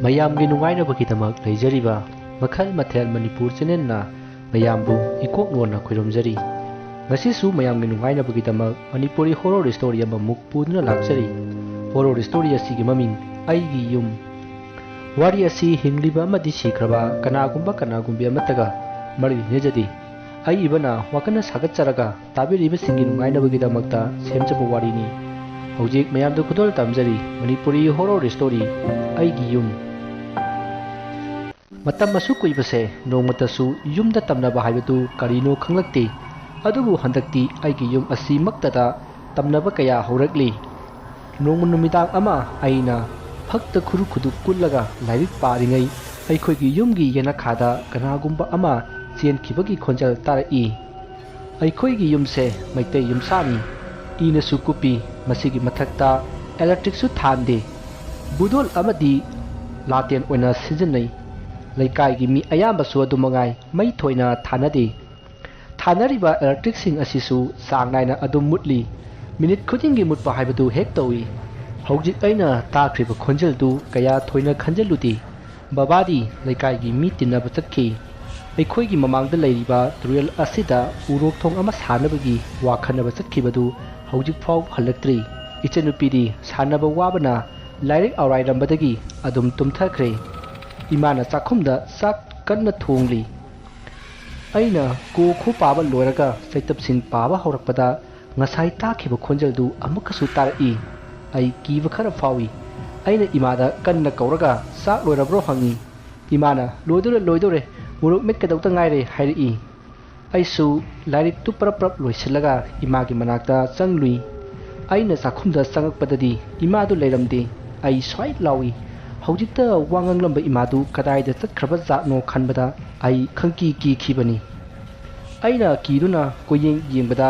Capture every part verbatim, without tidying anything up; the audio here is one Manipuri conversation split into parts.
ꯃꯌꯥꯝꯒꯤ ꯅꯨꯡꯉꯥꯏꯅꯕꯒꯤꯗꯃꯛ ꯂꯩꯖꯔꯤꯕ ꯃꯈꯜ ꯃꯊꯦꯜ ꯃꯅꯤꯄꯨꯔ ꯆꯦꯅꯦꯜꯅ ꯃꯌꯥꯝꯕꯨ ꯏꯀꯣꯛ ꯅꯣꯟꯅ ꯈꯣꯏꯔꯨꯝꯖꯔꯤ꯫ ꯉꯁꯤꯁꯨ ꯃꯌꯥꯝꯒꯤ ꯅꯨꯡꯉꯥꯏꯅꯕꯒꯤꯗꯃꯛ ꯃꯅꯤꯄꯨꯔꯤ ꯍꯣꯔꯣꯔ ꯁ꯭ꯇꯣꯔꯤ ꯑꯃꯃꯨꯛ ꯄꯨꯗꯨꯅ ꯂꯥꯛꯆꯔꯤ꯫ ꯍꯣꯔꯣꯔ ꯁ꯭ꯇꯣꯔꯤ ꯑꯁꯤꯒꯤ ꯃꯃꯤꯡ ꯑꯩꯒꯤ ꯌꯨꯝ꯫ ꯋꯥꯔꯤ ꯑꯁꯤ ꯍꯤꯡꯂꯤꯕ ꯑꯃꯗꯤ ꯁꯤꯈ꯭ꯔꯕ ꯀꯅꯥꯒꯨꯝꯕ ꯀꯅꯥꯒꯨꯝꯕꯤ ꯑꯃꯠꯇꯒ ꯃꯔꯤ ꯂꯩꯅꯖꯗꯦ꯫ ꯑꯏꯕꯅ ꯋꯥꯈꯜꯅ ꯁꯥꯒꯠꯆꯔꯒ ꯇꯥꯕꯤꯔꯤꯕꯁꯤꯡꯒꯤ ꯅꯨꯡꯉꯥꯏꯅꯕꯒꯤꯗꯃꯛꯇ ꯁꯦꯝꯖꯕ ꯋꯥꯔꯤꯅꯤ꯫ ꯍꯧꯖꯤꯛ ꯃꯌꯥꯝꯗ ꯈꯨꯗꯣꯜ ꯇꯝꯖꯔꯤ ꯃꯅꯤꯄꯨꯔꯤ ꯍꯣꯔꯣꯔ ꯁ꯭ꯇꯣꯔꯤ ꯑꯩꯒꯤ ꯌꯨꯝ꯫ ꯃꯇꯝ ꯑꯁꯨꯛ ꯀꯨꯏꯕꯁꯦ ꯅꯣꯡꯃꯇꯁꯨ ꯌꯨꯝꯗ ꯇꯝꯅꯕ ꯍꯥꯏꯕꯗꯨ ꯀꯔꯤꯅꯣ ꯈꯪꯂꯛꯇꯦ꯫ ꯑꯗꯨꯕꯨ ꯍꯟꯗꯛꯇꯤ ꯑꯩꯒꯤ ꯌꯨꯝ ꯑꯁꯤꯃꯛꯇꯗ ꯇꯝꯅꯕ ꯀꯌꯥ ꯍꯧꯔꯛꯂꯤ꯫ ꯅꯣꯡꯃ ꯅꯨꯃꯤꯗꯥꯡ ꯑꯃ ꯑꯩꯅ ꯐꯛꯇ ꯈꯨꯔꯨ ꯈꯨꯗꯨ ꯀꯨꯜꯂꯒ ꯂꯥꯏꯔꯤꯛ ꯄꯥꯔꯤꯉꯩ ꯑꯩꯈꯣꯏꯒꯤ ꯌꯨꯝꯒꯤ ꯌꯦꯅꯈꯥꯗ ꯀꯅꯥꯒꯨꯝꯕ ꯑꯃ ꯆꯦꯟꯈꯤꯕꯒꯤ ꯈꯣꯟꯖꯦꯜ ꯇꯥꯔꯛꯏ꯫ ꯑꯩꯈꯣꯏꯒꯤ ꯌꯨꯝꯁꯦ ꯃꯩꯇꯩ ꯌꯨꯝꯁꯥꯅꯤ꯫ ꯏꯅꯁꯨ ꯀꯨꯞꯄꯤ꯫ ꯃꯁꯤꯒꯤ ꯃꯊꯛꯇ ꯏꯂꯦꯛꯇ꯭ꯔꯤꯛꯁꯨ ꯊꯥꯟꯗꯦ꯫ ꯕꯨꯗꯣꯜ ꯑꯃꯗꯤ ꯂꯥꯇꯦꯟ ꯑꯣꯏꯅ ꯁꯤꯖꯤꯟꯅꯩ꯫ ꯂꯩꯀꯥꯏꯒꯤ ꯃꯤ ꯑꯌꯥꯝꯕꯁꯨ ꯑꯗꯨ ꯃꯉꯥꯏ, ꯃꯩ ꯊꯣꯏꯅ ꯊꯥꯅꯗꯦ꯫ ꯊꯥꯅꯔꯤꯕ ꯏꯂꯦꯛꯇ꯭ꯔꯤꯛꯁꯤꯡ ꯑꯁꯤꯁꯨ ꯆꯥꯡ ꯅꯥꯏꯅ ꯑꯗꯨꯝ ꯃꯨꯠꯂꯤ꯫ ꯃꯤꯅꯤꯠ ꯈꯨꯗꯤꯡꯒꯤ ꯃꯨꯠꯄ ꯍꯥꯏꯕꯗꯨ ꯍꯦꯛ ꯇꯧꯏ꯫ ꯍꯧꯖꯤꯛ ꯑꯩꯅ ꯇꯥꯈ꯭ꯔꯤꯕ ꯈꯣꯟꯖꯦꯜꯗꯨ ꯀꯌꯥ ꯊꯣꯏꯅ ꯈꯟꯖꯤꯜꯂꯨꯗꯦ꯫ ꯕꯕꯥꯗꯤ ꯂꯩꯀꯥꯏꯒꯤ ꯃꯤ ꯇꯤꯟꯅꯕ ꯆꯠꯈꯤ꯫ ꯑꯩꯈꯣꯏꯒꯤ ꯃꯃꯥꯡꯗ ꯂꯩꯔꯤꯕ ꯇꯨꯔꯦꯜ ꯑꯁꯤꯗ ꯎꯔꯣꯛ ꯊꯣꯡ ꯑꯃ ꯁꯥꯅꯕꯒꯤ ꯋꯥ ꯈꯟꯅꯕ ꯆꯠꯈꯤꯕꯗꯨ ꯍꯧꯖꯤꯛꯐꯥꯎ ꯍꯜꯂꯛꯇ꯭ꯔꯤ꯫ ꯏꯆꯟꯅꯨꯄꯤꯗꯤ ꯁꯥꯟꯅꯕ ꯋꯥꯕꯅ ꯂꯥꯏꯔꯤꯛ ꯑꯥꯎꯔꯥꯏꯔꯝꯕꯗꯒꯤ ꯑꯗꯨꯝ ꯇꯨꯝꯊꯈ꯭ꯔꯦ꯫ ꯏꯃꯥꯅ ꯆꯥꯛꯈꯨꯝꯗ ꯆꯥꯛ ꯀꯟꯅ ꯊꯣꯡꯂꯤ꯫ ꯑꯩꯅ ꯀꯣ ꯈꯣ ꯄꯥꯕ ꯂꯣꯏꯔꯒ ꯆꯩꯇꯞꯁꯤꯡ ꯄꯥꯕ ꯍꯧꯔꯛꯄꯗ ꯉꯁꯥꯏ ꯇꯥꯈꯤꯕ ꯈꯣꯟꯖꯦꯜꯗꯨ ꯑꯃꯨꯛꯀꯁꯨ ꯇꯥꯔꯛꯏ꯫ ꯑꯩ ꯀꯤꯕ ꯈꯔ ꯐꯥꯎꯏ꯫ ꯑꯩꯅ ꯏꯃꯥꯗ ꯀꯟꯅ ꯀꯧꯔꯒ "ꯆꯥꯛ ꯂꯣꯏꯔꯕ꯭ꯔꯣ?" ꯍꯪꯉꯤ꯫ ꯏꯃꯥꯅ "ꯂꯣꯏꯗꯣꯔꯦ, ꯂꯣꯏꯗꯣꯔꯦ, ꯃꯣꯔꯣꯛ ꯃꯦꯠꯀꯗꯧꯇ ꯉꯥꯏꯔꯦ" ꯍꯥꯏꯔꯛꯏ꯫ ꯑꯩꯁꯨ ꯂꯥꯏꯔꯤꯛꯇꯨ ꯄꯔꯞ ꯄꯔꯞ ꯂꯣꯏꯁꯤꯜꯂꯒ ꯏꯃꯥꯒꯤ ꯃꯅꯥꯛꯇ ꯆꯪꯂꯨꯏ꯫ ꯑꯩꯅ ꯆꯥꯛꯈꯨꯝꯗ ꯆꯪꯉꯛꯄꯗꯗꯤ ꯏꯃꯥꯗꯨ ꯂꯩꯔꯝꯗꯦ꯫ ꯑꯩ ꯁ꯭ꯋꯥꯏ ꯂꯥꯎꯏ꯫ ꯍꯧꯖꯤꯛꯇ ꯋꯥ ꯉꯥꯡꯂꯝꯕ ꯏꯃꯥꯗꯨ ꯀꯗꯥꯏꯗ ꯆꯠꯈ꯭ꯔꯕ ꯖꯥꯠꯅꯣ ꯈꯟꯕꯗ ꯑꯩ ꯈꯪꯀꯤ ꯀꯤꯈꯤꯕꯅꯤ꯫ ꯑꯩꯅ ꯀꯤꯗꯨꯅ ꯀꯣꯏꯌꯦꯡ ꯌꯦꯡꯕꯗ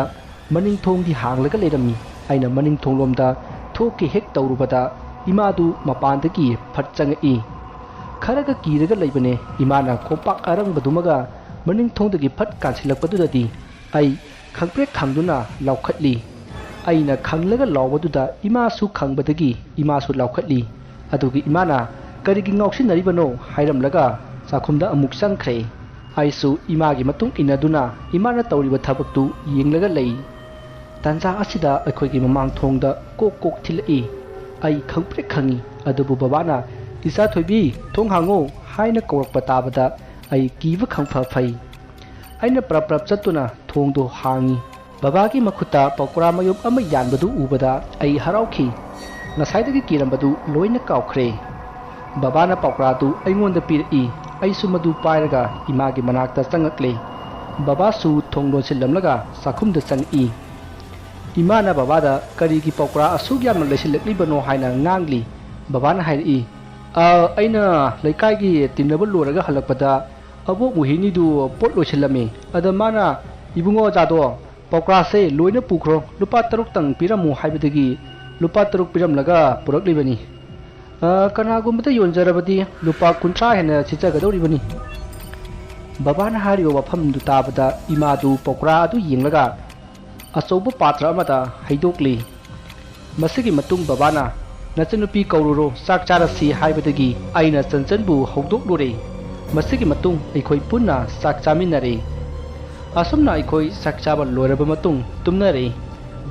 ꯃꯅꯤꯡ ꯊꯣꯡꯗꯤ ꯍꯥꯡꯂꯒ ꯂꯩꯔꯝꯃꯤ꯫ ꯑꯩꯅ ꯃꯅꯤꯡ ꯊꯣꯡꯂꯣꯝꯗ ꯊꯣꯛꯀꯦ ꯍꯦꯛ ꯇꯧꯔꯨꯕꯗ ꯏꯃꯥꯗꯨ ꯃꯄꯥꯟꯗꯒꯤ ꯐꯠ ꯆꯪꯉꯛꯏ꯫ ꯈꯔꯒ ꯀꯤꯔꯒ ꯂꯩꯕꯅꯦ꯫ ꯏꯃꯥꯅ ꯈꯣꯝꯄꯥꯛ ꯑꯔꯪꯕꯗꯨꯃꯒ ꯃꯅꯤꯡ ꯊꯣꯡꯗꯒꯤ ꯐꯠ ꯀꯥꯟꯁꯤꯜꯂꯛꯄꯗꯨꯗꯗꯤ ꯑꯩ ꯈꯪꯄ꯭ꯔꯦꯛ ꯈꯪꯗꯨꯅ ꯂꯥꯎꯈꯠꯂꯤ꯫ ꯑꯩꯅ ꯈꯪꯂꯒ ꯂꯥꯎꯕꯗꯨꯗ ꯏꯃꯥꯁꯨ ꯈꯪꯕꯗꯒꯤ ꯏꯃꯥꯁꯨ ꯂꯥꯎꯈꯠꯂꯤ꯫ ꯑꯗꯨꯒ ꯏꯃꯥꯅ "ꯀꯔꯤꯒꯤ ꯉꯥꯎꯁꯤꯟꯅꯔꯤꯕꯅꯣ?" ꯍꯥꯏꯔꯝꯂꯒ ꯆꯥꯛꯈꯨꯝꯗ ꯑꯃꯨꯛ ꯆꯪꯈ꯭ꯔꯦ꯫ ꯑꯩꯁꯨ ꯏꯃꯥꯒꯤ ꯃꯇꯨꯡ ꯏꯟꯅꯗꯨꯅ ꯏꯃꯥꯅ ꯇꯧꯔꯤꯕ ꯊꯕꯛꯇꯨ ꯌꯦꯡꯂꯒ ꯂꯩ꯫ ꯇꯥꯟꯖꯥ ꯑꯁꯤꯗ ꯑꯩꯈꯣꯏꯒꯤ ꯃꯃꯥꯡ ꯊꯣꯡꯗ ꯀꯣꯛ ꯀꯣꯛ ꯊꯤꯜꯂꯛꯏ꯫ ꯑꯩ ꯈꯪꯄ꯭ꯔꯦꯛ ꯈꯪꯉꯤ꯫ ꯑꯗꯨꯕꯨ ꯕꯕꯥꯅ, "ꯏꯆꯥ ꯊꯣꯏꯕꯤ, ꯊꯣꯡ ꯍꯥꯡꯉꯣ" ꯍꯥꯏꯅ ꯀꯧꯔꯛꯄ ꯇꯥꯕꯗ ꯑꯩ ꯀꯤꯕ ꯈꯪꯐ ꯐꯩ꯫ ꯑꯩꯅ ꯄ꯭ꯔꯞ ꯄ꯭ꯔꯞ ꯆꯠꯇꯨꯅ ꯊꯣꯡꯗꯨ ꯍꯥꯡꯉꯤ꯫ ꯕꯕꯥꯒꯤ ꯃꯈꯨꯠꯇ ꯄꯀꯣꯔꯥ ꯃꯌꯨꯝ ꯑꯃ ꯌꯥꯟꯕꯗꯨ ꯎꯕꯗ ꯑꯩ ꯍꯔꯥꯎꯈꯤ꯫ ꯉꯁꯥꯏꯗꯒꯤ ꯀꯤꯔꯝꯕꯗꯨ ꯂꯣꯏꯅ ꯀꯥꯎꯈ꯭ꯔꯦ꯫ ꯕꯕꯥꯅ ꯄꯀꯣꯔꯥꯗꯨ ꯑꯩꯉꯣꯟꯗ ꯄꯤꯔꯛꯏ꯫ ꯑꯩꯁꯨ ꯃꯗꯨ ꯄꯥꯏꯔꯒ ꯏꯃꯥꯒꯤ ꯃꯅꯥꯛꯇ ꯆꯪꯉꯛꯂꯦ꯫ ꯕꯕꯥꯁꯨ ꯊꯣꯡ ꯂꯣꯟꯁꯤꯜꯂꯝꯂꯒ ꯆꯥꯛꯈꯨꯝꯗ ꯆꯪꯉꯛꯏ꯫ ꯏꯃꯥꯅ ꯕꯕꯥꯗ "ꯀꯔꯤꯒꯤ ꯄꯀꯣꯔꯥ ꯑꯁꯨꯛ ꯌꯥꯝꯅ ꯂꯩꯁꯤꯜꯂꯛꯂꯤꯕꯅꯣ?" ꯍꯥꯏꯅ ꯉꯥꯡꯂꯤ꯫ ꯕꯕꯥꯅ ꯍꯥꯏꯔꯛꯏ, "ꯑ, ꯑꯩꯅ ꯂꯩꯀꯥꯏꯒꯤ ꯇꯤꯟꯅꯕ ꯂꯣꯏꯔꯒ ꯍꯜꯂꯛꯄꯗ ꯑꯕꯣꯛ ꯃꯣꯍꯤꯅꯤꯗꯨ ꯄꯣꯠ ꯂꯣꯏꯁꯤꯜꯂꯝꯃꯤ꯫ ꯑꯗ ꯃꯥꯅ, 'ꯏꯕꯨꯡꯉꯣ ꯑꯣꯖꯥꯗꯣ, ꯄꯀꯣꯔꯥꯁꯦ ꯂꯣꯏꯅ ꯄꯨꯈ꯭ꯔꯣ, ꯂꯨꯄꯥ ꯇꯔꯨꯛꯇꯪ ꯄꯤꯔꯝꯃꯨ' ꯍꯥꯏꯕꯗꯒꯤ ꯂꯨꯄꯥ ꯇꯔꯨꯛ ꯄꯤꯔꯝꯂꯒ ꯄꯨꯔꯛꯂꯤꯕꯅꯤ꯫ ꯑ, ꯀꯅꯥꯒꯨꯝꯕꯗ ꯌꯣꯟꯖꯔꯕꯗꯤ ꯂꯨꯄꯥ ꯀꯨꯟꯊ꯭ꯔꯥ ꯍꯦꯟꯅ ꯁꯤꯠꯆꯒꯗꯧꯔꯤꯕꯅꯤ"꯫ ꯕꯕꯥꯅ ꯍꯥꯏꯔꯤꯕ ꯋꯥꯐꯝꯗꯨ ꯇꯥꯕꯗ ꯏꯃꯥꯗꯨ ꯄꯀꯣꯔꯥ ꯑꯗꯨ ꯌꯦꯡꯂꯒ ꯑꯆꯧꯕ ꯄꯥꯇ꯭ꯔ ꯑꯃꯗ ꯍꯩꯗꯣꯛꯂꯤ꯫ ꯃꯁꯤꯒꯤ ꯃꯇꯨꯡ ꯕꯕꯥꯅ, "ꯅꯆꯟꯅꯨꯄꯤ ꯀꯧꯔꯨꯔꯣ, ꯆꯥꯛ ꯆꯥꯔꯁꯤ" ꯍꯥꯏꯕꯗꯒꯤ ꯑꯩꯅ ꯆꯟꯆꯟꯕꯨ ꯍꯧꯗꯣꯛꯂꯨꯔꯦ꯫ ꯃꯁꯤꯒꯤ ꯃꯇꯨꯡ ꯑꯩꯈꯣꯏ ꯄꯨꯟꯅ ꯆꯥꯛ ꯆꯥꯃꯤꯟꯅꯔꯦ꯫ ꯑꯁꯨꯝꯅ ꯑꯩꯈꯣꯏ ꯆꯥꯛ ꯆꯥꯕ ꯂꯣꯏꯔꯕ ꯃꯇꯨꯡ ꯇꯨꯝꯅꯔꯦ꯫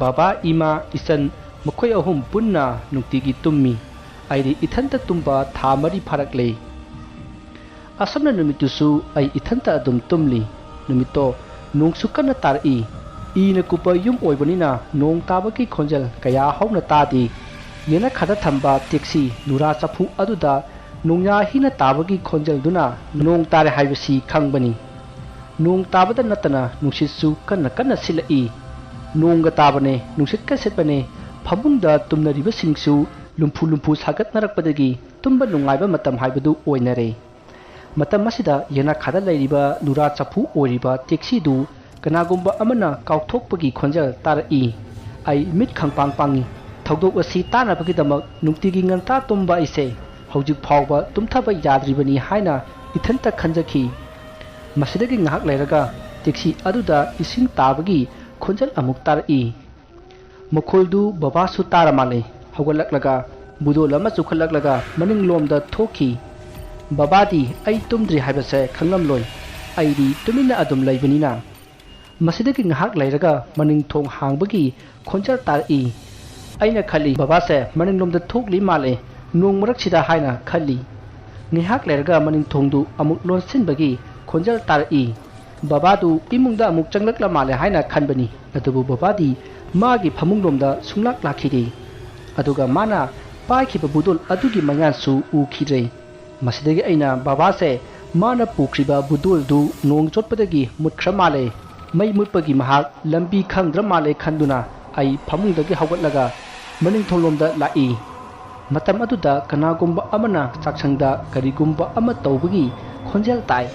ꯕꯕꯥ, ꯏꯃꯥ, ꯏꯆꯟ ꯃꯈꯣꯏ ꯑꯍꯨꯝ ꯄꯨꯟꯅ ꯅꯨꯡꯇꯤꯒꯤ ꯇꯨꯝꯃꯤ꯫ ꯑꯩꯗꯤ ꯏꯊꯟꯇ ꯇꯨꯝꯕ ꯊꯥ ꯃꯔꯤ ꯐꯥꯔꯛꯂꯦ꯫ ꯑꯁꯨꯝꯅ ꯅꯨꯃꯤꯠꯇꯨꯁꯨ ꯑꯩ ꯏꯊꯟꯇ ꯑꯗꯨꯝ ꯇꯨꯝꯂꯤ꯫ ꯅꯨꯃꯤꯠꯇꯣ ꯅꯣꯡꯁꯨ ꯀꯟꯅ ꯇꯥꯔꯛꯏ꯫ ꯏꯅ ꯀꯨꯞꯄ ꯌꯨꯝ ꯑꯣꯏꯕꯅꯤꯅ ꯅꯣꯡ ꯇꯥꯕꯒꯤ ꯈꯣꯟꯖꯦꯜ ꯀꯌꯥ ꯍꯧꯅ ꯇꯥꯗꯦ꯫ ꯌꯦꯅꯈꯥꯗ ꯊꯝꯕ ꯇꯦꯛꯁꯤ ꯅꯨꯔꯥ ꯆꯐꯨ ꯑꯗꯨꯗ ꯅꯣꯡꯌꯥ ꯍꯤꯅ ꯇꯥꯕꯒꯤ ꯈꯣꯟꯖꯦꯜꯗꯨꯅ ꯅꯣꯡ ꯇꯥꯔꯦ ꯍꯥꯏꯕꯁꯤ ꯈꯪꯕꯅꯤ꯫ ꯅꯣꯡ ꯇꯥꯕꯗ ꯅꯠꯇꯅ ꯅꯨꯡꯁꯤꯠꯁꯨ ꯀꯟꯅ ꯀꯟꯅ ꯁꯤꯠꯂꯛꯏ꯫ ꯅꯣꯡꯒ ꯇꯥꯕꯅꯦ, ꯅꯨꯡꯁꯤꯠꯀ ꯁꯤꯠꯄꯅꯦ, ꯐꯃꯨꯡꯗ ꯇꯨꯝꯅꯔꯤꯕꯁꯤꯡꯁꯨ ꯂꯨꯝꯐꯨ ꯂꯨꯝꯐꯨ ꯁꯥꯒꯠꯅꯔꯛꯄꯗꯒꯤ ꯇꯨꯝꯕ ꯅꯨꯡꯉꯥꯏꯕ ꯃꯇꯝ ꯍꯥꯏꯕꯗꯨ ꯑꯣꯏꯅꯔꯦ꯫ ꯃꯇꯝ ꯑꯁꯤꯗ ꯌꯦꯅꯈꯥꯗ ꯂꯩꯔꯤꯕ ꯅꯨꯔꯥ ꯆꯐꯨ ꯑꯣꯏꯔꯤꯕ ꯇꯦꯛꯁꯤꯗꯨ ꯀꯅꯥꯒꯨꯝꯕ ꯑꯃꯅ ꯀꯥꯎꯊꯣꯛꯄꯒꯤ ꯈꯣꯟꯖꯦꯜ ꯇꯥꯔꯛꯏ꯫ ꯑꯩ ꯃꯤꯠ ꯈꯪꯄꯥꯡ ꯄꯥꯡꯉꯤ꯫ ꯊꯧꯗꯣꯛ ꯑꯁꯤ ꯇꯥꯅꯕꯒꯤꯗꯃꯛ ꯅꯨꯡꯇꯤꯒꯤ ꯉꯟꯇꯥ ꯇꯨꯝꯕ ꯑꯩꯁꯦ ꯍꯧꯖꯤꯛ ꯐꯥꯎꯕ ꯇꯨꯝꯊꯕ ꯌꯥꯗ꯭ꯔꯤꯕꯅꯤ ꯍꯥꯏꯅ ꯏꯊꯟꯇ ꯈꯟꯖꯈꯤ꯫ ꯃꯁꯤꯗꯒꯤ ꯉꯥꯏꯍꯥꯛ ꯂꯩꯔꯒ ꯇꯦꯛꯁꯤ ꯑꯗꯨꯗ ꯏꯁꯤꯡ ꯇꯥꯕꯒꯤ ꯈꯣꯟꯖꯦꯜ ꯑꯃꯨꯛ ꯇꯥꯔꯛꯏ꯫ ꯃꯈꯣꯜꯗꯨ ꯕꯕꯥꯁꯨ ꯇꯥꯔ ꯃꯥꯜꯂꯦ꯫ ꯍꯧꯒꯠꯂꯛꯂꯒ, ꯕꯨꯗꯣꯜ ꯑꯃ ꯆꯨꯈꯠꯂꯛꯂꯒ ꯃꯅꯤꯡꯂꯣꯝꯗ ꯊꯣꯛꯈꯤ꯫ ꯕꯕꯥꯗꯤ ꯑꯩ ꯇꯨꯝꯗ꯭ꯔꯤ ꯍꯥꯏꯕꯁꯦ ꯈꯪꯂꯝꯂꯣꯏ, ꯑꯩꯗꯤ ꯇꯨꯃꯤꯟꯅ ꯑꯗꯨꯝ ꯂꯩꯕꯅꯤꯅ꯫ ꯃꯁꯤꯗꯒꯤ ꯉꯥꯏꯍꯥꯛ ꯂꯩꯔꯒ ꯃꯅꯤꯡ ꯊꯣꯡ ꯍꯥꯡꯕꯒꯤ ꯈꯣꯟꯖꯦꯜ ꯇꯥꯔꯛꯏ꯫ ꯑꯩꯅ ꯈꯜꯂꯤ, ꯕꯕꯥꯁꯦ ꯃꯅꯤꯡꯂꯣꯝꯗ ꯊꯣꯛꯂꯤ ꯃꯥꯜꯂꯦ ꯅꯣꯡ ꯃꯔꯛꯁꯤꯗ ꯍꯥꯏꯅ ꯈꯜꯂꯤ꯫ ꯉꯥꯏꯍꯥꯛ ꯂꯩꯔꯒ ꯃꯅꯤꯡ ꯊꯣꯡꯗꯨ ꯑꯃꯨꯛ ꯂꯣꯟꯁꯤꯟꯕꯒꯤ ꯈꯣꯟꯖꯦꯜ ꯇꯥꯔꯛꯏ꯫ ꯕꯕꯥꯗꯨ ꯏꯃꯨꯡꯗ ꯑꯃꯨꯛ ꯆꯪꯂꯛꯂ ꯃꯥꯜꯂꯦ ꯍꯥꯏꯅ ꯈꯟꯕꯅꯤ, ꯑꯗꯨꯕꯨ ꯕꯕꯥꯗꯤ ꯃꯥꯒꯤ ꯐꯃꯨꯡꯂꯣꯝꯗ ꯁꯨꯡꯂꯥꯛ ꯂꯥꯛꯈꯤꯗꯦ꯫ ꯑꯗꯨꯒ ꯃꯥꯅ ꯄꯥꯏꯈꯤꯕ ꯕꯨꯗꯣꯜ ꯑꯗꯨꯒꯤ ꯃꯉꯥꯜꯁꯨ ꯎꯈꯤꯗ꯭ꯔꯦ꯫ ꯃꯁꯤꯗꯒꯤ ꯑꯩꯅ ꯕꯕꯥꯁꯦ ꯃꯥꯅ ꯄꯨꯈ꯭ꯔꯤꯕ ꯕꯨꯗꯣꯜꯗꯨ ꯅꯣꯡ ꯆꯣꯠꯄꯗꯒꯤ ꯃꯨꯠꯈ꯭ꯔ ꯃꯥꯜꯂꯦ꯫ ꯃꯩ ꯃꯨꯠꯄꯒꯤ ꯃꯍꯥꯛ ꯂꯝꯕꯤ ꯈꯪꯗ꯭ꯔ ꯃꯥꯜꯂꯦ ꯈꯟꯗꯨꯅ ꯑꯩ ꯐꯃꯨꯡꯗꯒꯤ ꯍꯧꯒꯠꯂꯒ ꯃꯅꯤꯡꯊꯣꯡꯂꯣꯝꯗ ꯂꯥꯛꯏ꯫ ꯃꯇꯝ ꯑꯗꯨꯗ ꯀꯅꯥꯒꯨꯝꯕ ꯑꯃꯅ ꯆꯥꯛꯁꯪꯗ ꯀꯔꯤꯒꯨꯝꯕ ꯑꯃ ꯇꯧꯕꯒꯤ ꯈꯣꯟꯖꯦꯜ ꯇꯥꯏ꯫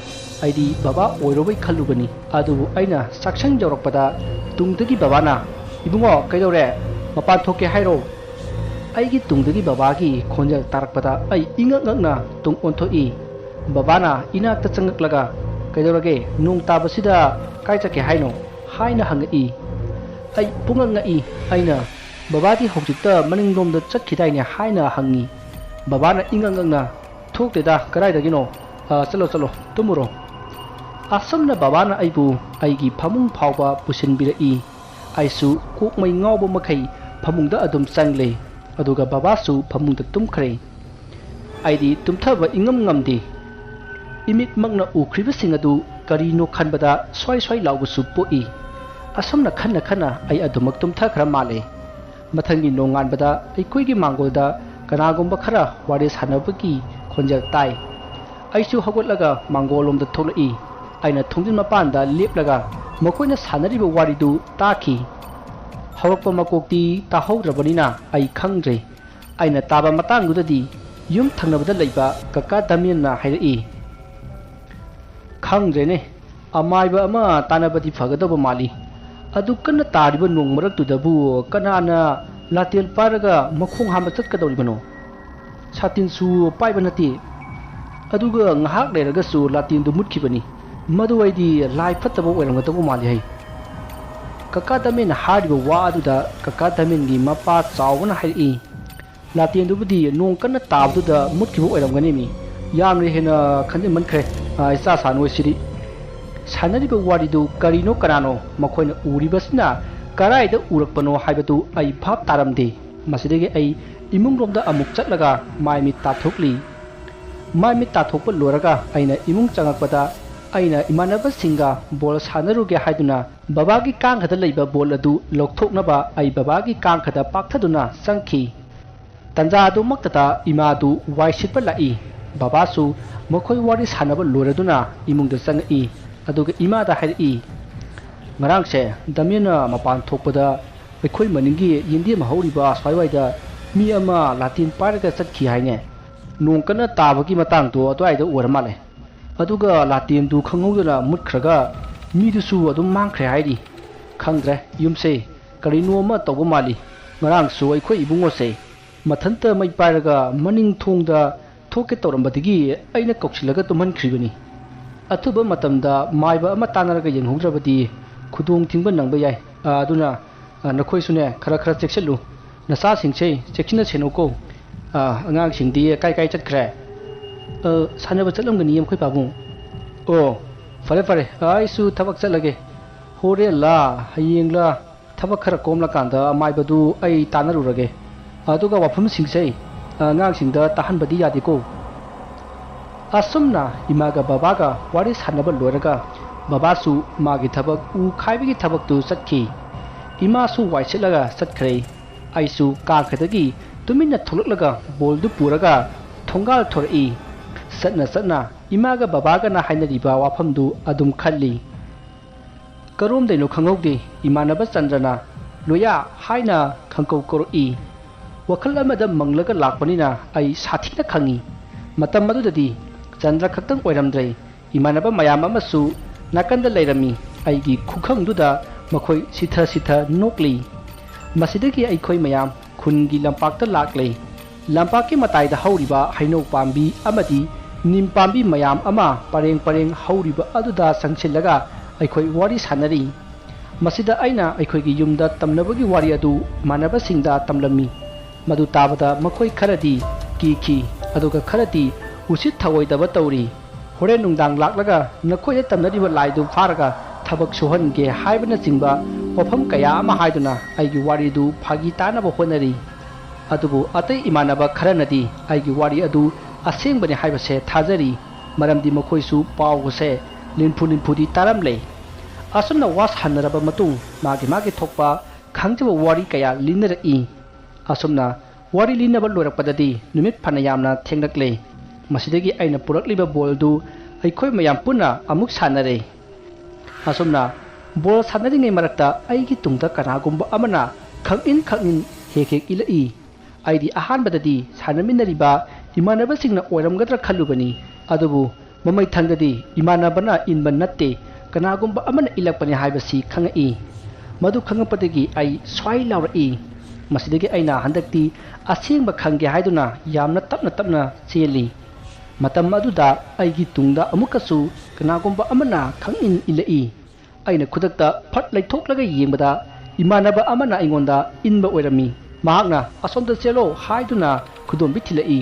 ꯑꯩꯗꯤ ꯕꯕꯥ ꯑꯣꯏꯔꯕꯣꯏ ꯈꯜꯂꯨꯕꯅꯤ, ꯑꯗꯨꯕꯨ ꯑꯩꯅ ꯆꯥꯛꯁꯪ ꯌꯧꯔꯛꯄꯗ ꯇꯨꯡꯗꯒꯤ ꯕꯕꯥꯅ, "ꯏꯕꯨꯡꯉꯣ, ꯀꯩꯗꯧꯔꯦ? ꯃꯄꯥꯟ ꯊꯣꯛꯀꯦ ꯍꯥꯏꯔꯣ?" ꯑꯩꯒꯤ ꯇꯨꯡꯗꯒꯤ ꯕꯕꯥꯒꯤ ꯈꯣꯟꯖꯦꯜ ꯇꯥꯔꯛꯄꯗ ꯑꯩ ꯏꯉꯛ ꯉꯛꯅ ꯇꯨꯡ ꯑꯣꯟꯊꯣꯛꯏ꯫ ꯕꯕꯥꯅ ꯏꯅꯥꯛꯇ ꯆꯪꯉꯛꯂꯒ, "ꯀꯩꯗꯧꯔꯒꯦ? ꯅꯣꯡ ꯇꯥꯕꯁꯤꯗ ꯀꯥꯏ ꯆꯠꯀꯦ ꯍꯥꯏꯅꯣ?" ꯍꯥꯏꯅ ꯍꯪꯉꯛꯏ꯫ ꯑꯩ ꯄꯨꯡꯉꯛ ꯉꯛꯏ꯫ ꯑꯩꯅ, "ꯕꯕꯥꯗꯤ ꯍꯧꯖꯤꯛꯇ ꯃꯅꯤꯡꯂꯣꯝꯗ ꯆꯠꯈꯤꯗꯥꯏꯅꯦ?" ꯍꯥꯏꯅ ꯍꯪꯉꯤ꯫ ꯕꯕꯥꯅ ꯏꯉꯛ ꯉꯛꯅ, "ꯊꯣꯛꯇꯦꯗ, ꯀꯗꯥꯏꯗꯒꯤꯅꯣ? ꯑ, ꯆꯠꯂꯣ, ꯆꯠꯂꯣ, ꯇꯨꯝꯃꯨꯔꯣ"꯫ ꯑꯁꯨꯝꯅ ꯕꯕꯥꯅ ꯑꯩꯕꯨ ꯑꯩꯒꯤ ꯐꯃꯨꯡ ꯐꯥꯎꯕ ꯄꯨꯁꯤꯟꯕꯤꯔꯛꯏ꯫ ꯑꯩꯁꯨ ꯀꯣꯛꯃꯩ ꯉꯥꯎꯕ ꯃꯈꯩ ꯐꯃꯨꯡꯗ ꯑꯗꯨꯝ ꯆꯪꯂꯦ, ꯑꯗꯨꯒ ꯕꯕꯥꯁꯨ ꯐꯃꯨꯡꯗ ꯇꯨꯝꯈ꯭ꯔꯦ꯫ ꯑꯩꯗꯤ ꯇꯨꯝꯊꯕ ꯏꯉꯝ ꯉꯝꯗꯦ꯫ ꯏꯃꯤꯠꯃꯛꯅ ꯎꯈ꯭ꯔꯤꯕꯁꯤꯡ ꯑꯗꯨ ꯀꯔꯤꯅꯣ ꯈꯟꯕꯗ ꯁ꯭ꯋꯥꯏ ꯁ꯭ꯋꯥꯏ ꯂꯥꯎꯕꯁꯨ ꯄꯣꯛꯏ꯫ ꯑꯁꯨꯝꯅ ꯈꯟꯅ ꯈꯟꯅ ꯑꯩ ꯑꯗꯨꯃꯛ ꯇꯨꯝꯊꯈ꯭ꯔ ꯃꯥꯜꯂꯦ꯫ ꯃꯊꯪꯒꯤ ꯅꯣꯡꯉꯥꯟꯕꯗ ꯑꯩꯈꯣꯏꯒꯤ ꯃꯥꯡꯒꯣꯜꯗ ꯀꯅꯥꯒꯨꯝꯕ ꯈꯔ ꯋꯥꯔꯤ ꯁꯥꯟꯅꯕꯒꯤ ꯈꯣꯟꯖꯦꯜ ꯇꯥꯏ꯫ ꯑꯩꯁꯨ ꯍꯧꯒꯠꯂꯒ ꯃꯥꯡꯒꯣꯜꯂꯣꯝꯗ ꯊꯣꯛꯂꯛꯏ꯫ ꯑꯩꯅ ꯊꯣꯡꯖꯤꯟ ꯃꯄꯥꯟꯗ ꯂꯦꯞꯂꯒ ꯃꯈꯣꯏꯅ ꯁꯥꯟꯅꯔꯤꯕ ꯋꯥꯔꯤꯗꯨ ꯇꯥꯈꯤ꯫ ꯍꯧꯔꯛꯄ ꯃꯀꯣꯛꯇꯤ ꯇꯥꯍꯧꯗ꯭ꯔꯕꯅꯤꯅ ꯑꯩ ꯈꯪꯗ꯭ꯔꯦ꯫ ꯑꯩꯅ ꯇꯥꯕ ꯃꯇꯥꯡꯗꯨꯗꯗꯤ ꯌꯨꯝ ꯊꯪꯅꯕꯗ ꯂꯩꯕ ꯀꯀꯥ ꯗꯥꯃꯦꯟꯅ ꯍꯥꯏꯔꯛꯏ, "ꯈꯪꯗ꯭ꯔꯦꯅꯦ, ꯑꯃꯥꯏꯕ ꯑꯃ ꯇꯥꯟꯅꯕꯗꯤ ꯐꯒꯗꯕ ꯃꯥꯜꯂꯤ꯫ ꯑꯗꯨ ꯀꯟꯅ ꯇꯥꯔꯤꯕ ꯅꯣꯡ ꯃꯔꯛꯇꯨꯗꯕꯨ ꯀꯅꯥꯅ ꯂꯥꯇꯦꯟ ꯄꯥꯏꯔꯒ ꯃꯈꯣꯡ ꯍꯥꯝꯕ ꯆꯠꯀꯗꯧꯔꯤꯕꯅꯣ? ꯁꯥꯇꯤꯟꯁꯨ ꯄꯥꯏꯕ ꯅꯠꯇꯦ꯫ ꯑꯗꯨꯒ ꯉꯥꯏꯍꯥꯛ ꯂꯩꯔꯒꯁꯨ ꯂꯥꯇꯦꯟꯗꯨ ꯃꯨꯠꯈꯤꯕꯅꯤ꯫ ꯃꯗꯨ ꯑꯩꯗꯤ ꯂꯥꯏ ꯐꯠꯇꯕ ꯑꯣꯏꯔꯝꯒꯗꯧꯕ ꯃꯥꯜꯂꯤ ꯍꯩ"꯫ ꯀꯀꯥ ꯗꯥꯃꯦꯟꯅ ꯍꯥꯏꯔꯤꯕ ꯋꯥ ꯑꯗꯨꯗ ꯀꯀꯥ ꯗꯥꯃꯦꯟꯒꯤ ꯃꯄꯥ ꯆꯥꯎꯕꯅ ꯍꯥꯏꯔꯛꯏ, ꯂꯥꯇꯦꯟꯗꯨꯕꯨꯗꯤ ꯅꯣꯡ ꯀꯟꯅ ꯇꯥꯕꯗꯨꯗ ꯃꯨꯠꯈꯤꯕ ꯑꯣꯏꯔꯝꯒꯅꯤ ꯃꯤ꯫ ꯌꯥꯝꯅ ꯍꯦꯟꯅ ꯈꯟꯖꯤꯟꯃꯟꯈ꯭ꯔꯦ, ꯑ, ꯏꯆꯥ ꯁꯥꯅꯣꯏ ꯁꯤꯗꯤ꯫ ꯁꯥꯟꯅꯔꯤꯕ ꯋꯥꯔꯤꯗꯨ ꯀꯔꯤꯅꯣ ꯀꯅꯥꯅꯣ ꯃꯈꯣꯏꯅ ꯎꯔꯤꯕꯁꯤꯅ ꯀꯔꯥꯏꯗ ꯎꯔꯛꯄꯅꯣ ꯍꯥꯏꯕꯗꯨ ꯑꯩ ꯚꯥꯞ ꯇꯥꯔꯝꯗꯦ꯫ ꯃꯁꯤꯗꯒꯤ ꯑꯩ ꯏꯃꯨꯡꯂꯣꯝꯗ ꯑꯃꯨꯛ ꯆꯠꯂꯒ ꯃꯥꯏ ꯃꯤꯠ ꯇꯥꯊꯣꯛꯂꯤ꯫ ꯃꯥꯏ ꯃꯤꯠ ꯇꯥꯊꯣꯛꯄ ꯂꯣꯏꯔꯒ ꯑꯩꯅ ꯏꯃꯨꯡ ꯆꯪꯉꯛꯄꯗ ꯑꯩꯅ ꯏꯃꯥꯟꯅꯕꯁꯤꯡꯒ ꯕꯣꯜ ꯁꯥꯟꯅꯔꯨꯒꯦ ꯍꯥꯏꯗꯨꯅ ꯕꯕꯥꯒꯤ ꯀꯥꯡꯈꯗ ꯂꯩꯕ ꯕꯣꯜ ꯑꯗꯨ ꯂꯧꯊꯣꯛꯅꯕ ꯑꯩ ꯕꯕꯥꯒꯤ ꯀꯥꯡꯈꯗ ꯄꯥꯛꯊꯗꯨꯅ ꯆꯪꯈꯤ꯫ ꯇꯟꯖꯥ ꯑꯗꯨꯃꯛꯇꯗ ꯏꯃꯥꯗꯨ ꯋꯥꯏ ꯁꯤꯠꯄ ꯂꯥꯛꯏ꯫ ꯕꯕꯥꯁꯨ ꯃꯈꯣꯏ ꯋꯥꯔꯤ ꯁꯥꯟꯅꯕ ꯂꯣꯏꯔꯗꯨꯅ ꯏꯃꯨꯡꯗ ꯆꯪꯉꯛꯏ꯫ ꯑꯗꯨꯒ ꯏꯃꯥꯗ ꯍꯥꯏꯔꯛꯏ, "ꯉꯔꯥꯡꯁꯦ ꯗꯃꯤꯅ ꯃꯄꯥꯟ ꯊꯣꯛꯄꯗ ꯑꯩꯈꯣꯏ ꯃꯅꯤꯡꯒꯤ ꯌꯦꯟꯗꯦꯝ ꯍꯧꯔꯤꯕ ꯑꯁ꯭ꯋꯥꯏꯋꯥꯏꯗ ꯃꯤ ꯑꯃ ꯂꯥꯇꯦꯟ ꯄꯥꯏꯔꯒ ꯆꯠꯈꯤ ꯍꯥꯏꯅꯦ꯫ ꯅꯣꯡ ꯀꯟꯅ ꯇꯥꯕꯒꯤ ꯃꯇꯥꯡꯗꯣ ꯑꯗꯨꯋꯥꯏꯗ ꯑꯣꯏꯔ ꯃꯥꯜꯂꯦ꯫ ꯑꯗꯨꯒ ꯂꯥꯇꯦꯟꯗꯨ ꯈꯪꯍꯧꯗꯅ ꯃꯨꯠꯈ꯭ꯔꯒ ꯃꯤꯗꯨꯁꯨ ꯑꯗꯨꯝ ꯃꯥꯡꯈ꯭ꯔꯦ ꯍꯥꯏꯔꯤ꯫ ꯈꯪꯗ꯭ꯔꯦ, ꯌꯨꯝꯁꯦ ꯀꯔꯤꯅꯣ ꯑꯃ ꯇꯧꯕ ꯃꯥꯜꯂꯤ꯫ ꯉꯔꯥꯡꯁꯨ ꯑꯩꯈꯣꯏ ꯏꯕꯨꯡꯉꯣꯁꯦ ꯃꯊꯟꯇ ꯃꯩ ꯄꯥꯏꯔꯒ ꯃꯅꯤꯡ ꯊꯣꯡꯗ ꯊꯣꯛꯀꯦ ꯇꯧꯔꯝꯕꯗꯒꯤ ꯑꯩꯅ ꯀꯧꯁꯤꯜꯂꯒ ꯇꯨꯝꯍꯟꯈ꯭ꯔꯤꯕꯅꯤ꯫ ꯑꯊꯨꯕ ꯃꯇꯝꯗ ꯃꯥꯏꯕ ꯑꯃ ꯇꯥꯟꯅꯔꯒ ꯌꯦꯡꯍꯧꯗ꯭ꯔꯕꯗꯤ ꯈꯨꯗꯣꯡ ꯊꯤꯡꯕ ꯅꯪꯕ ꯌꯥꯏ꯫ ꯑ, ꯑꯗꯨꯅ, ꯑ, ꯅꯈꯣꯏꯁꯨꯅꯦ ꯈꯔ ꯈꯔ ꯆꯦꯛꯁꯤꯜꯂꯨ꯫ ꯅꯆꯥꯁꯤꯡꯁꯦ ꯆꯦꯛꯁꯤꯟꯅ ꯁꯦꯟꯅꯧꯀꯣ꯫ ꯑ, ꯑꯉꯥꯡꯁꯤꯡꯗꯤ ꯀꯥꯏ ꯀꯥꯏ ꯆꯠꯈ꯭ꯔꯦ?" "ꯑ, ꯁꯥꯟꯅꯕ ꯆꯠꯂꯝꯒꯅꯤ ꯃꯈꯣꯏ ꯄꯥꯕꯨꯡ꯫" "ꯑꯣ, ꯐꯔꯦ ꯐꯔꯦ, ꯑꯩꯁꯨ ꯊꯕꯛ ꯆꯠꯂꯒꯦ꯫ ꯍꯣꯔꯦꯟꯂꯥ ꯍꯌꯦꯡꯂꯥ ꯊꯕꯛ ꯈꯔ ꯀꯣꯝꯂꯀꯥꯟꯗ ꯃꯥꯏꯕꯗꯨ ꯑꯩ ꯇꯥꯟꯅꯔꯨꯔꯒꯦ꯫ ꯑꯗꯨꯒ ꯋꯥꯐꯝꯁꯤꯡꯁꯦ ꯑꯉꯥꯡꯁꯤꯡꯗ ꯇꯥꯍꯟꯕꯗꯤ ꯌꯥꯗꯦꯀꯣ꯫" ꯑꯁꯨꯝꯅ ꯏꯃꯥꯒ ꯕꯕꯥꯒ ꯋꯥꯔꯤ ꯁꯥꯟꯅꯕ ꯂꯣꯏꯔꯒ ꯕꯕꯥꯁꯨ ꯃꯥꯒꯤ ꯊꯕꯛ ꯎ ꯈꯥꯏꯕꯒꯤ ꯊꯕꯛꯇꯨ ꯆꯠꯈꯤ꯫ ꯏꯃꯥꯁꯨ ꯋꯥꯏ ꯁꯤꯠꯂꯒ ꯆꯠꯈ꯭ꯔꯦ꯫ ꯑꯩꯁꯨ ꯀꯥꯈꯗꯒꯤ ꯇꯨꯃꯤꯟꯅ ꯊꯣꯛꯂꯛꯂꯒ ꯕꯣꯜꯗꯨ ꯄꯨꯔꯒ ꯊꯣꯡꯒꯥꯜ ꯊꯣꯔꯛꯏ꯫ ꯆꯠꯅ ꯆꯠꯅ ꯏꯃꯥꯒ ꯕꯕꯥꯒꯅ ꯍꯥꯏꯅꯔꯤꯕ ꯋꯥꯐꯝꯗꯨ ꯑꯗꯨꯝ ꯈꯜꯂꯤ꯫ ꯀꯔꯣꯝꯗꯩꯅꯣ ꯈꯪꯍꯧꯗꯦ, ꯏꯃꯥꯟꯅꯕ ꯆꯟꯗ꯭ꯔꯅ "ꯂꯣꯌꯥ" ꯍꯥꯏꯅ ꯈꯪꯀꯧ ꯀꯧꯔꯛꯏ꯫ ꯋꯥꯈꯜ ꯑꯃꯗ ꯃꯪꯂꯒ ꯂꯥꯛꯄꯅꯤꯅ ꯑꯩ ꯁꯥꯊꯤꯅ ꯈꯪꯏ꯫ ꯃꯇꯝ ꯑꯗꯨꯗꯗꯤ ꯆꯟꯗ꯭ꯔ ꯈꯛꯇꯪ ꯑꯣꯏꯔꯝꯗ꯭ꯔꯦ, ꯏꯃꯥꯟꯅꯕ ꯃꯌꯥꯝ ꯑꯃꯁꯨ ꯅꯥꯀꯟꯗ ꯂꯩꯔꯝꯃꯤ꯫ ꯑꯩꯒꯤ ꯈꯨꯈꯪꯗꯨꯗ ꯃꯈꯣꯏ ꯁꯤꯊ ꯁꯤꯊ ꯅꯣꯛꯂꯤ꯫ ꯃꯁꯤꯗꯒꯤ ꯑꯩꯈꯣꯏ ꯃꯌꯥꯝ ꯈꯨꯟꯒꯤ ꯂꯝꯄꯥꯛꯇ ꯂꯥꯛꯂꯦ꯫ ꯂꯝꯄꯥꯛꯀꯤ ꯃꯇꯥꯏꯗ ꯍꯧꯔꯤꯕ ꯍꯩꯅꯧ ꯄꯥꯝꯕꯤ ꯑꯃꯗꯤ ꯅꯤꯝ ꯄꯥꯝꯕꯤ ꯃꯌꯥꯝ ꯑꯃ ꯄꯔꯦꯡ ꯄꯔꯦꯡ ꯍꯧꯔꯤꯕ ꯑꯗꯨꯗ ꯆꯪꯁꯤꯜꯂꯒ ꯑꯩꯈꯣꯏ ꯋꯥꯔꯤ ꯁꯥꯟꯅꯔꯤ꯫ ꯃꯁꯤꯗ ꯑꯩꯅ ꯑꯩꯈꯣꯏꯒꯤ ꯌꯨꯝꯗ ꯇꯝꯅꯕꯒꯤ ꯋꯥꯔꯤ ꯑꯗꯨ ꯏꯃꯥꯟꯅꯕꯁꯤꯡꯗ ꯇꯝꯂꯝꯃꯤ꯫ ꯃꯗꯨ ꯇꯥꯕꯗ ꯃꯈꯣꯏ ꯈꯔꯗꯤ ꯀꯤꯈꯤ, ꯑꯗꯨꯒ ꯈꯔꯗꯤ ꯎꯁꯤꯠ ꯊꯑꯣꯏꯗꯕ ꯇꯧꯔꯤ꯫ "ꯍꯣꯔꯦꯟ ꯅꯨꯡꯗꯥꯡ ꯂꯥꯛꯂꯒ ꯅꯈꯣꯏꯗ ꯇꯝꯅꯔꯤꯕ ꯂꯥꯏꯗꯨ ꯐꯥꯔꯒ ꯊꯕꯛ ꯁꯨꯍꯟꯒꯦ" ꯍꯥꯏꯕꯅꯆꯤꯡꯕ ꯋꯥꯐꯝ ꯀꯌꯥ ꯑꯃ ꯍꯥꯏꯗꯨꯅ ꯑꯩꯒꯤ ꯋꯥꯔꯤꯗꯨ ꯐꯥꯒꯤ ꯇꯥꯅꯕ ꯍꯣꯠꯅꯔꯤ꯫ ꯑꯗꯨꯕꯨ ꯑꯇꯩ ꯏꯃꯥꯟꯅꯕ ꯈꯔꯅꯗꯤ ꯑꯩꯒꯤ ꯋꯥꯔꯤ ꯑꯗꯨ ꯑꯁꯦꯡꯕꯅꯤ ꯍꯥꯏꯕꯁꯦ ꯊꯥꯖꯔꯤ, ꯃꯔꯝꯗꯤ ꯃꯈꯣꯏꯁꯨ ꯄꯥꯎ ꯑꯁꯦ ꯅꯤꯝꯐꯨ ꯅꯤꯝꯐꯨꯗꯤ ꯇꯥꯔꯝꯂꯦ꯫ ꯑꯁꯨꯝꯅ ꯋꯥ ꯁꯥꯟꯅꯔꯕ ꯃꯇꯨꯡ ꯃꯥꯒꯤ ꯃꯥꯒꯤ ꯊꯣꯛꯄ ꯈꯪꯖꯕ ꯋꯥꯔꯤ ꯀꯌꯥ ꯂꯤꯅꯔꯛꯏ꯫ ꯑꯁꯨꯝꯅ ꯋꯥꯔꯤ ꯂꯤꯅꯕ ꯂꯣꯏꯔꯛꯄꯗꯗꯤ ꯅꯨꯃꯤꯠ ꯐꯅ ꯌꯥꯝꯅ ꯊꯦꯡꯂꯛꯂꯦ꯫ ꯃꯁꯤꯗꯒꯤ ꯑꯩꯅ ꯄꯨꯔꯛꯂꯤꯕ ꯕꯣꯜꯗꯨ ꯑꯩꯈꯣꯏ ꯃꯌꯥꯝ ꯄꯨꯟꯅ ꯑꯃꯨꯛ ꯁꯥꯟꯅꯔꯦ꯫ ꯑꯁꯨꯝꯅ ꯕꯣꯜ ꯁꯥꯟꯅꯔꯤꯉꯩ ꯃꯔꯛꯇ ꯑꯩꯒꯤ ꯇꯨꯡꯗ ꯀꯅꯥꯒꯨꯝꯕ ꯑꯃꯅ ꯈꯪꯏꯟ ꯈꯪꯏꯟ ꯍꯦꯛ ꯍꯦꯛ ꯏꯜꯂꯛꯏ꯫ ꯑꯩꯗꯤ ꯑꯍꯥꯟꯕꯗꯗꯤ ꯁꯥꯟꯅꯃꯤꯟꯅꯔꯤꯕ ꯏꯃꯥꯟꯅꯕꯁꯤꯡꯅ ꯑꯣꯏꯔꯝꯒꯗ꯭ꯔꯥ ꯈꯜꯂꯨꯕꯅꯤ, ꯑꯗꯨꯕꯨ ꯃꯃꯩꯊꯪꯗꯗꯤ ꯏꯃꯥꯟꯅꯕꯅ ꯏꯟꯕ ꯅꯠꯇꯦ, ꯀꯅꯥꯒꯨꯝꯕ ꯑꯃꯅ ꯏꯜꯂꯛꯄꯅꯤ ꯍꯥꯏꯕꯁꯤ ꯈꯪꯉꯛꯏ꯫ ꯃꯗꯨ ꯈꯪꯉꯛꯄꯗꯒꯤ ꯑꯩ ꯁ꯭ꯋꯥꯏ ꯂꯥꯎꯔꯛꯏ꯫ ꯃꯁꯤꯗꯒꯤ ꯑꯩꯅ ꯍꯟꯗꯛꯇꯤ ꯑꯁꯦꯡꯕ ꯈꯪꯒꯦ ꯍꯥꯏꯗꯨꯅ ꯌꯥꯝꯅ ꯇꯞꯅ ꯇꯞꯅ ꯆꯦꯜꯂꯤ꯫ ꯃꯇꯝ ꯑꯗꯨꯗ ꯑꯩꯒꯤ ꯇꯨꯡꯗ ꯑꯃꯨꯛꯀꯁꯨ ꯀꯅꯥꯒꯨꯝꯕ ꯑꯃꯅ ꯈꯪꯏꯟ ꯏꯜꯂꯛꯏ꯫ ꯑꯩꯅ ꯈꯨꯗꯛꯇ ꯐꯠ ꯂꯩꯊꯣꯛꯂꯒ ꯌꯦꯡꯕꯗ, ꯏꯃꯥꯟꯅꯕ ꯑꯃꯅ ꯑꯩꯉꯣꯟꯗ ꯏꯟꯕ ꯑꯣꯏꯔꯝꯃꯤ꯫ ꯃꯍꯥꯛꯅ "ꯑꯁꯣꯝꯗ ꯆꯦꯜꯂꯣ" ꯍꯥꯏꯗꯨꯅ ꯈꯨꯗꯣꯝꯕꯤ ꯊꯤꯜꯂꯛꯏ꯫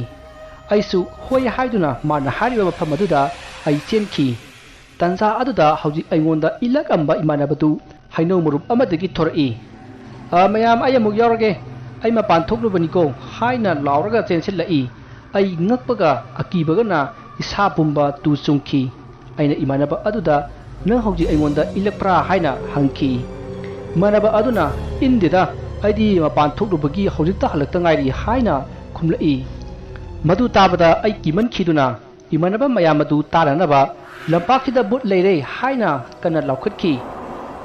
ꯑꯩꯁꯨ "ꯍꯣꯏ" ꯍꯥꯏꯗꯨꯅ ꯃꯥꯅ ꯍꯥꯏꯔꯤꯕ ꯃꯐꯝ ꯑꯗꯨꯗ ꯑꯩ ꯆꯦꯟꯈꯤ꯫ ꯇꯟꯖꯥ ꯑꯗꯨꯗ ꯍꯧꯖꯤꯛ ꯑꯩꯉꯣꯟꯗ ꯏꯜꯂꯛꯂꯝꯕ ꯏꯃꯥꯟꯅꯕꯗꯨ ꯍꯩꯅꯧ ꯃꯔꯨꯞ ꯑꯃꯗꯒꯤ ꯊꯣꯔꯛꯏ꯫ "ꯑ, ꯃꯌꯥꯝ, ꯑꯩ ꯑꯃꯨꯛ ꯌꯥꯎꯔꯒꯦ꯫ ꯑꯩ ꯃꯄꯥꯟ ꯊꯣꯛꯂꯨꯕꯅꯤꯀꯣ" ꯍꯥꯏꯅ ꯂꯥꯎꯔꯒ ꯆꯦꯟꯁꯤꯜꯂꯛꯏ꯫ ꯑꯩ ꯉꯛꯄꯒ ꯑꯀꯤꯕꯒꯅ ꯏꯁꯥ ꯄꯨꯝꯕ ꯇꯨ ꯆꯨꯡꯈꯤ꯫ ꯑꯩꯅ ꯏꯃꯥꯟꯅꯕ ꯑꯗꯨꯗ "ꯅꯪ ꯍꯧꯖꯤꯛ ꯑꯩꯉꯣꯟꯗ ꯏꯜꯂꯛꯄ꯭ꯔꯥ?" ꯍꯥꯏꯅ ꯍꯪꯈꯤ꯫ ꯏꯃꯥꯟꯅꯕ ꯑꯗꯨꯅ "ꯏꯟꯗꯦꯗ, ꯑꯩꯗꯤ ꯃꯄꯥꯟ ꯊꯣꯛꯂꯨꯕꯒꯤ ꯍꯧꯖꯤꯛꯇ ꯍꯜꯂꯛꯇ ꯉꯥꯏꯔꯤ" ꯍꯥꯏꯅ ꯈꯨꯝꯂꯛꯏ꯫ ꯃꯗꯨ ꯇꯥꯕꯗ ꯑꯩ ꯀꯤꯃꯟꯈꯤꯗꯨꯅ ꯏꯃꯥꯟꯅꯕ ꯃꯌꯥꯝ ꯑꯗꯨ ꯇꯥꯅꯅꯕ "ꯂꯝꯄꯥꯛꯁꯤꯗ ꯚꯨꯠ ꯂꯩꯔꯦ" ꯍꯥꯏꯅ ꯀꯟꯅ ꯂꯥꯎꯈꯠꯈꯤ꯫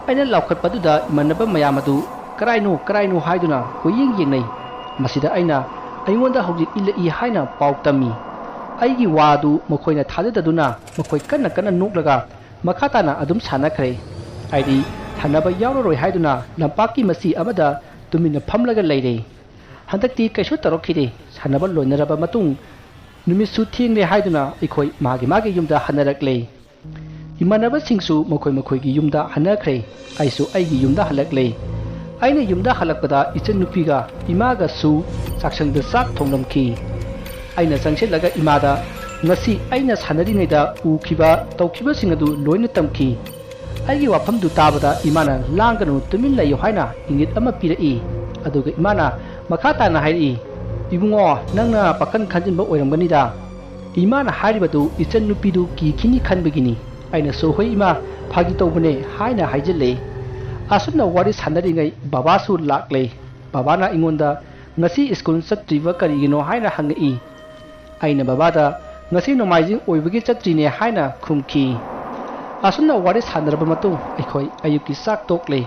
ꯑꯩꯅ ꯂꯥꯎꯈꯠꯄꯗꯨꯗ ꯏꯃꯥꯟꯅꯕ ꯃꯌꯥꯝ ꯑꯗꯨ "ꯀꯔꯥꯏꯅꯣ, ꯀꯔꯥꯏꯅꯣ?" ꯍꯥꯏꯗꯨꯅ ꯀꯣꯏꯌꯦꯡ ꯌꯦꯡꯅꯩ꯫ ꯃꯁꯤꯗ ꯑꯩꯅ "ꯑꯩꯉꯣꯟꯗ ꯍꯧꯖꯤꯛ ꯏꯜꯂꯛꯏ" ꯍꯥꯏꯅ ꯄꯥꯎ ꯇꯝꯃꯤ꯫ ꯑꯩꯒꯤ ꯋꯥ ꯑꯗꯨ ꯃꯈꯣꯏꯅ ꯊꯥꯖꯗꯗꯨꯅ ꯃꯈꯣꯏ ꯀꯟꯅ ꯀꯟꯅ ꯅꯣꯛꯂꯒ ꯃꯈꯥ ꯇꯥꯅ ꯑꯗꯨꯝ ꯁꯥꯟꯅꯈ꯭ꯔꯦ꯫ ꯑꯩꯗꯤ ꯁꯥꯟꯅꯕ ꯌꯥꯎꯔꯔꯣꯏ ꯍꯥꯏꯗꯨꯅ ꯂꯝꯄꯥꯛꯀꯤ ꯃꯆꯤ ꯑꯃꯗ ꯇꯨꯃꯤꯟꯅ ꯐꯝꯂꯒ ꯂꯩꯔꯦ꯫ ꯍꯟꯗꯛꯇꯤ ꯀꯩꯁꯨ ꯇꯧꯔꯛꯈꯤꯗꯦ꯫ ꯁꯥꯟꯅꯕ ꯂꯣꯏꯅꯔꯕ ꯃꯇꯨꯡ ꯅꯨꯃꯤꯠꯁꯨ ꯊꯦꯡꯂꯦ ꯍꯥꯏꯗꯨꯅ ꯑꯩꯈꯣꯏ ꯃꯥꯒꯤ ꯃꯥꯒꯤ ꯌꯨꯝꯗ ꯍꯟꯅꯔꯛꯂꯦ꯫ ꯏꯃꯥꯟꯅꯕꯁꯤꯡꯁꯨ ꯃꯈꯣꯏ ꯃꯈꯣꯏꯒꯤ ꯌꯨꯝꯗ ꯍꯟꯅꯈ꯭ꯔꯦ꯫ ꯑꯩꯁꯨ ꯑꯩꯒꯤ ꯌꯨꯝꯗ ꯍꯜꯂꯛꯂꯦ꯫ ꯑꯩꯅ ꯌꯨꯝꯗ ꯍꯜꯂꯛꯄꯗ ꯏꯆꯟꯅꯨꯄꯤꯒ ꯏꯃꯥꯒꯁꯨ ꯆꯥꯛꯁꯪꯗ ꯆꯥꯛ ꯊꯣꯡꯂꯝꯈꯤ꯫ ꯑꯩꯅ ꯆꯪꯁꯤꯜꯂꯒ ꯏꯃꯥꯗ ꯉꯁꯤ ꯑꯩꯅ ꯁꯥꯟꯅꯔꯤꯉꯩꯗ ꯎꯈꯤꯕ ꯇꯧꯈꯤꯕꯁꯤꯡ ꯑꯗꯨ ꯂꯣꯏꯅ ꯇꯝꯈꯤ꯫ ꯑꯩꯒꯤ ꯋꯥꯐꯝꯗꯨ ꯇꯥꯕꯗ ꯏꯃꯥꯅ "ꯂꯥꯡꯒꯅꯨ, ꯇꯨꯃꯤꯟ ꯂꯩꯌꯨ" ꯍꯥꯏꯅ ꯏꯪꯒꯤꯠ ꯑꯃ ꯄꯤꯔꯛꯏ꯫ ꯑꯗꯨꯒ ꯏꯃꯥꯅ ꯃꯈꯥ ꯇꯥꯅ ꯍꯥꯏꯔꯛꯏ, "ꯏꯕꯨꯡꯉꯣ, ꯅꯪꯅ ꯄꯥꯈꯟ ꯈꯟꯖꯤꯟꯕ ꯑꯣꯏꯔꯝꯒꯅꯤꯗ"꯫ ꯏꯃꯥꯅ ꯍꯥꯏꯔꯤꯕꯗꯨ ꯏꯆꯟ ꯅꯨꯄꯤꯗꯨ ꯀꯤꯈꯤꯅꯤ ꯈꯟꯕꯒꯤꯅꯤ꯫ ꯑꯩꯅꯁꯨ "ꯍꯣꯏ ꯏꯃꯥ, ꯐꯥꯒꯤ ꯇꯧꯕꯅꯦ" ꯍꯥꯏꯅ ꯍꯥꯏꯖꯤꯜꯂꯦ꯫ ꯑꯁꯨꯝꯅ ꯋꯥꯔꯤ ꯁꯥꯟꯅꯔꯤꯉꯩ ꯕꯕꯥꯁꯨ ꯂꯥꯛꯂꯦ꯫ ꯕꯕꯥꯅ ꯑꯩꯉꯣꯟꯗ "ꯉꯁꯤ ꯁ꯭ꯀꯨꯜ ꯆꯠꯇ꯭ꯔꯤꯕ ꯀꯔꯤꯒꯤꯅꯣ?" ꯍꯥꯏꯅ ꯍꯪꯉꯛꯏ꯫ ꯑꯩꯅ ꯕꯕꯥꯗ "ꯉꯁꯤ ꯅꯣꯡꯃꯥꯏꯖꯤꯡ ꯑꯣꯏꯕꯒꯤ ꯆꯠꯇ꯭ꯔꯤꯅꯦ" ꯍꯥꯏꯅ ꯈꯨꯝꯈꯤ꯫ ꯑꯁꯨꯝꯅ ꯋꯥꯔꯤ ꯁꯥꯟꯅꯔꯕ ꯃꯇꯨꯡ ꯑꯩꯈꯣꯏ ꯑꯌꯨꯛꯀꯤ ꯆꯥꯛ ꯇꯣꯛꯂꯦ꯫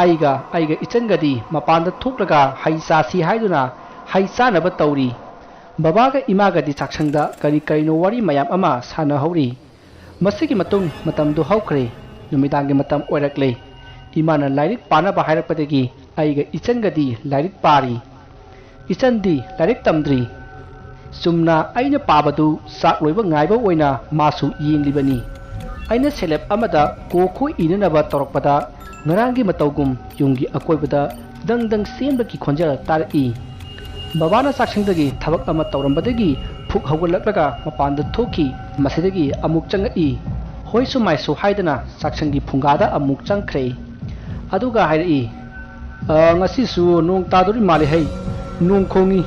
ꯑꯩꯒ ꯑꯩꯒ ꯏꯆꯟꯒꯗꯤ ꯃꯄꯥꯟꯗ ꯊꯣꯛꯂꯒ ꯍꯩ ꯆꯥꯁꯤ ꯍꯥꯏꯗꯨꯅ ꯍꯩ ꯆꯥꯅꯕ ꯇꯧꯔꯤ꯫ ꯕꯕꯥꯒ ꯏꯃꯥꯒꯗꯤ ꯆꯥꯛꯁꯪꯗ ꯀꯔꯤ ꯀꯔꯤꯅꯣ ꯋꯥꯔꯤ ꯃꯌꯥꯝ ꯑꯃ ꯁꯥꯟꯅꯍꯧꯔꯤ꯫ ꯃꯁꯤꯒꯤ ꯃꯇꯨꯡ ꯃꯇꯝꯗꯨ ꯍꯧꯈ꯭ꯔꯦ꯫ ꯅꯨꯃꯤꯗꯥꯡꯒꯤ ꯃꯇꯝ ꯑꯣꯏꯔꯛꯂꯦ꯫ ꯏꯃꯥꯅ ꯂꯥꯏꯔꯤꯛ ꯄꯥꯅꯕ ꯍꯥꯏꯔꯛꯄꯗꯒꯤ ꯑꯩꯒ ꯏꯆꯟꯒꯗꯤ ꯂꯥꯏꯔꯤꯛ ꯄꯥꯔꯤ꯫ ꯏꯆꯟꯗꯤ ꯂꯥꯏꯔꯤꯛ ꯇꯝꯗ꯭ꯔꯤ꯫ ꯆꯨꯝꯅ ꯑꯩꯅ ꯄꯥꯕꯗꯨ ꯆꯥꯛ ꯂꯣꯏꯕ ꯉꯥꯏꯕ ꯑꯣꯏꯅ ꯃꯥꯁꯨ ꯌꯦꯡꯂꯤꯕꯅꯤ꯫ ꯑꯩꯅ ꯁꯦꯂꯦꯞ ꯑꯃꯗ ꯀꯣ ꯈꯣ ꯏꯅꯅꯕ ꯇꯧꯔꯛꯄꯗ ꯉꯔꯥꯡꯒꯤ ꯃꯇꯧꯒꯨꯝ ꯌꯨꯝꯒꯤ ꯑꯀꯣꯏꯕꯗ ꯗꯪ ꯗꯪ ꯆꯦꯟꯕꯒꯤ ꯈꯣꯟꯖꯦꯜ ꯇꯥꯔꯛꯏ꯫ ꯕꯕꯥꯅ ꯆꯥꯛꯁꯪꯗꯒꯤ ꯊꯕꯛ ꯑꯃ ꯇꯧꯔꯝꯕꯗꯒꯤ ꯐꯨꯛ ꯍꯧꯒꯠꯂꯛꯂꯒ ꯃꯄꯥꯟꯗ ꯊꯣꯛꯈꯤ꯫ ꯃꯁꯤꯗꯒꯤ ꯑꯃꯨꯛ ꯆꯪꯉꯛꯏ꯫ "ꯍꯣꯏꯁꯨ ꯃꯥꯏꯁꯨ" ꯍꯥꯏꯗꯅ ꯆꯥꯛꯁꯪꯒꯤ ꯐꯨꯡꯒꯥꯗ ꯑꯃꯨꯛ ꯆꯪꯈ꯭ꯔꯦ꯫ ꯑꯗꯨꯒ ꯍꯥꯏꯔꯛꯏ, "ꯑ, ꯉꯁꯤꯁꯨ ꯅꯣꯡ ꯇꯥꯗꯣꯔꯤ ꯃꯥꯜꯂꯦ ꯍꯩ, ꯅꯣꯡ ꯈꯣꯡꯉꯤ"꯫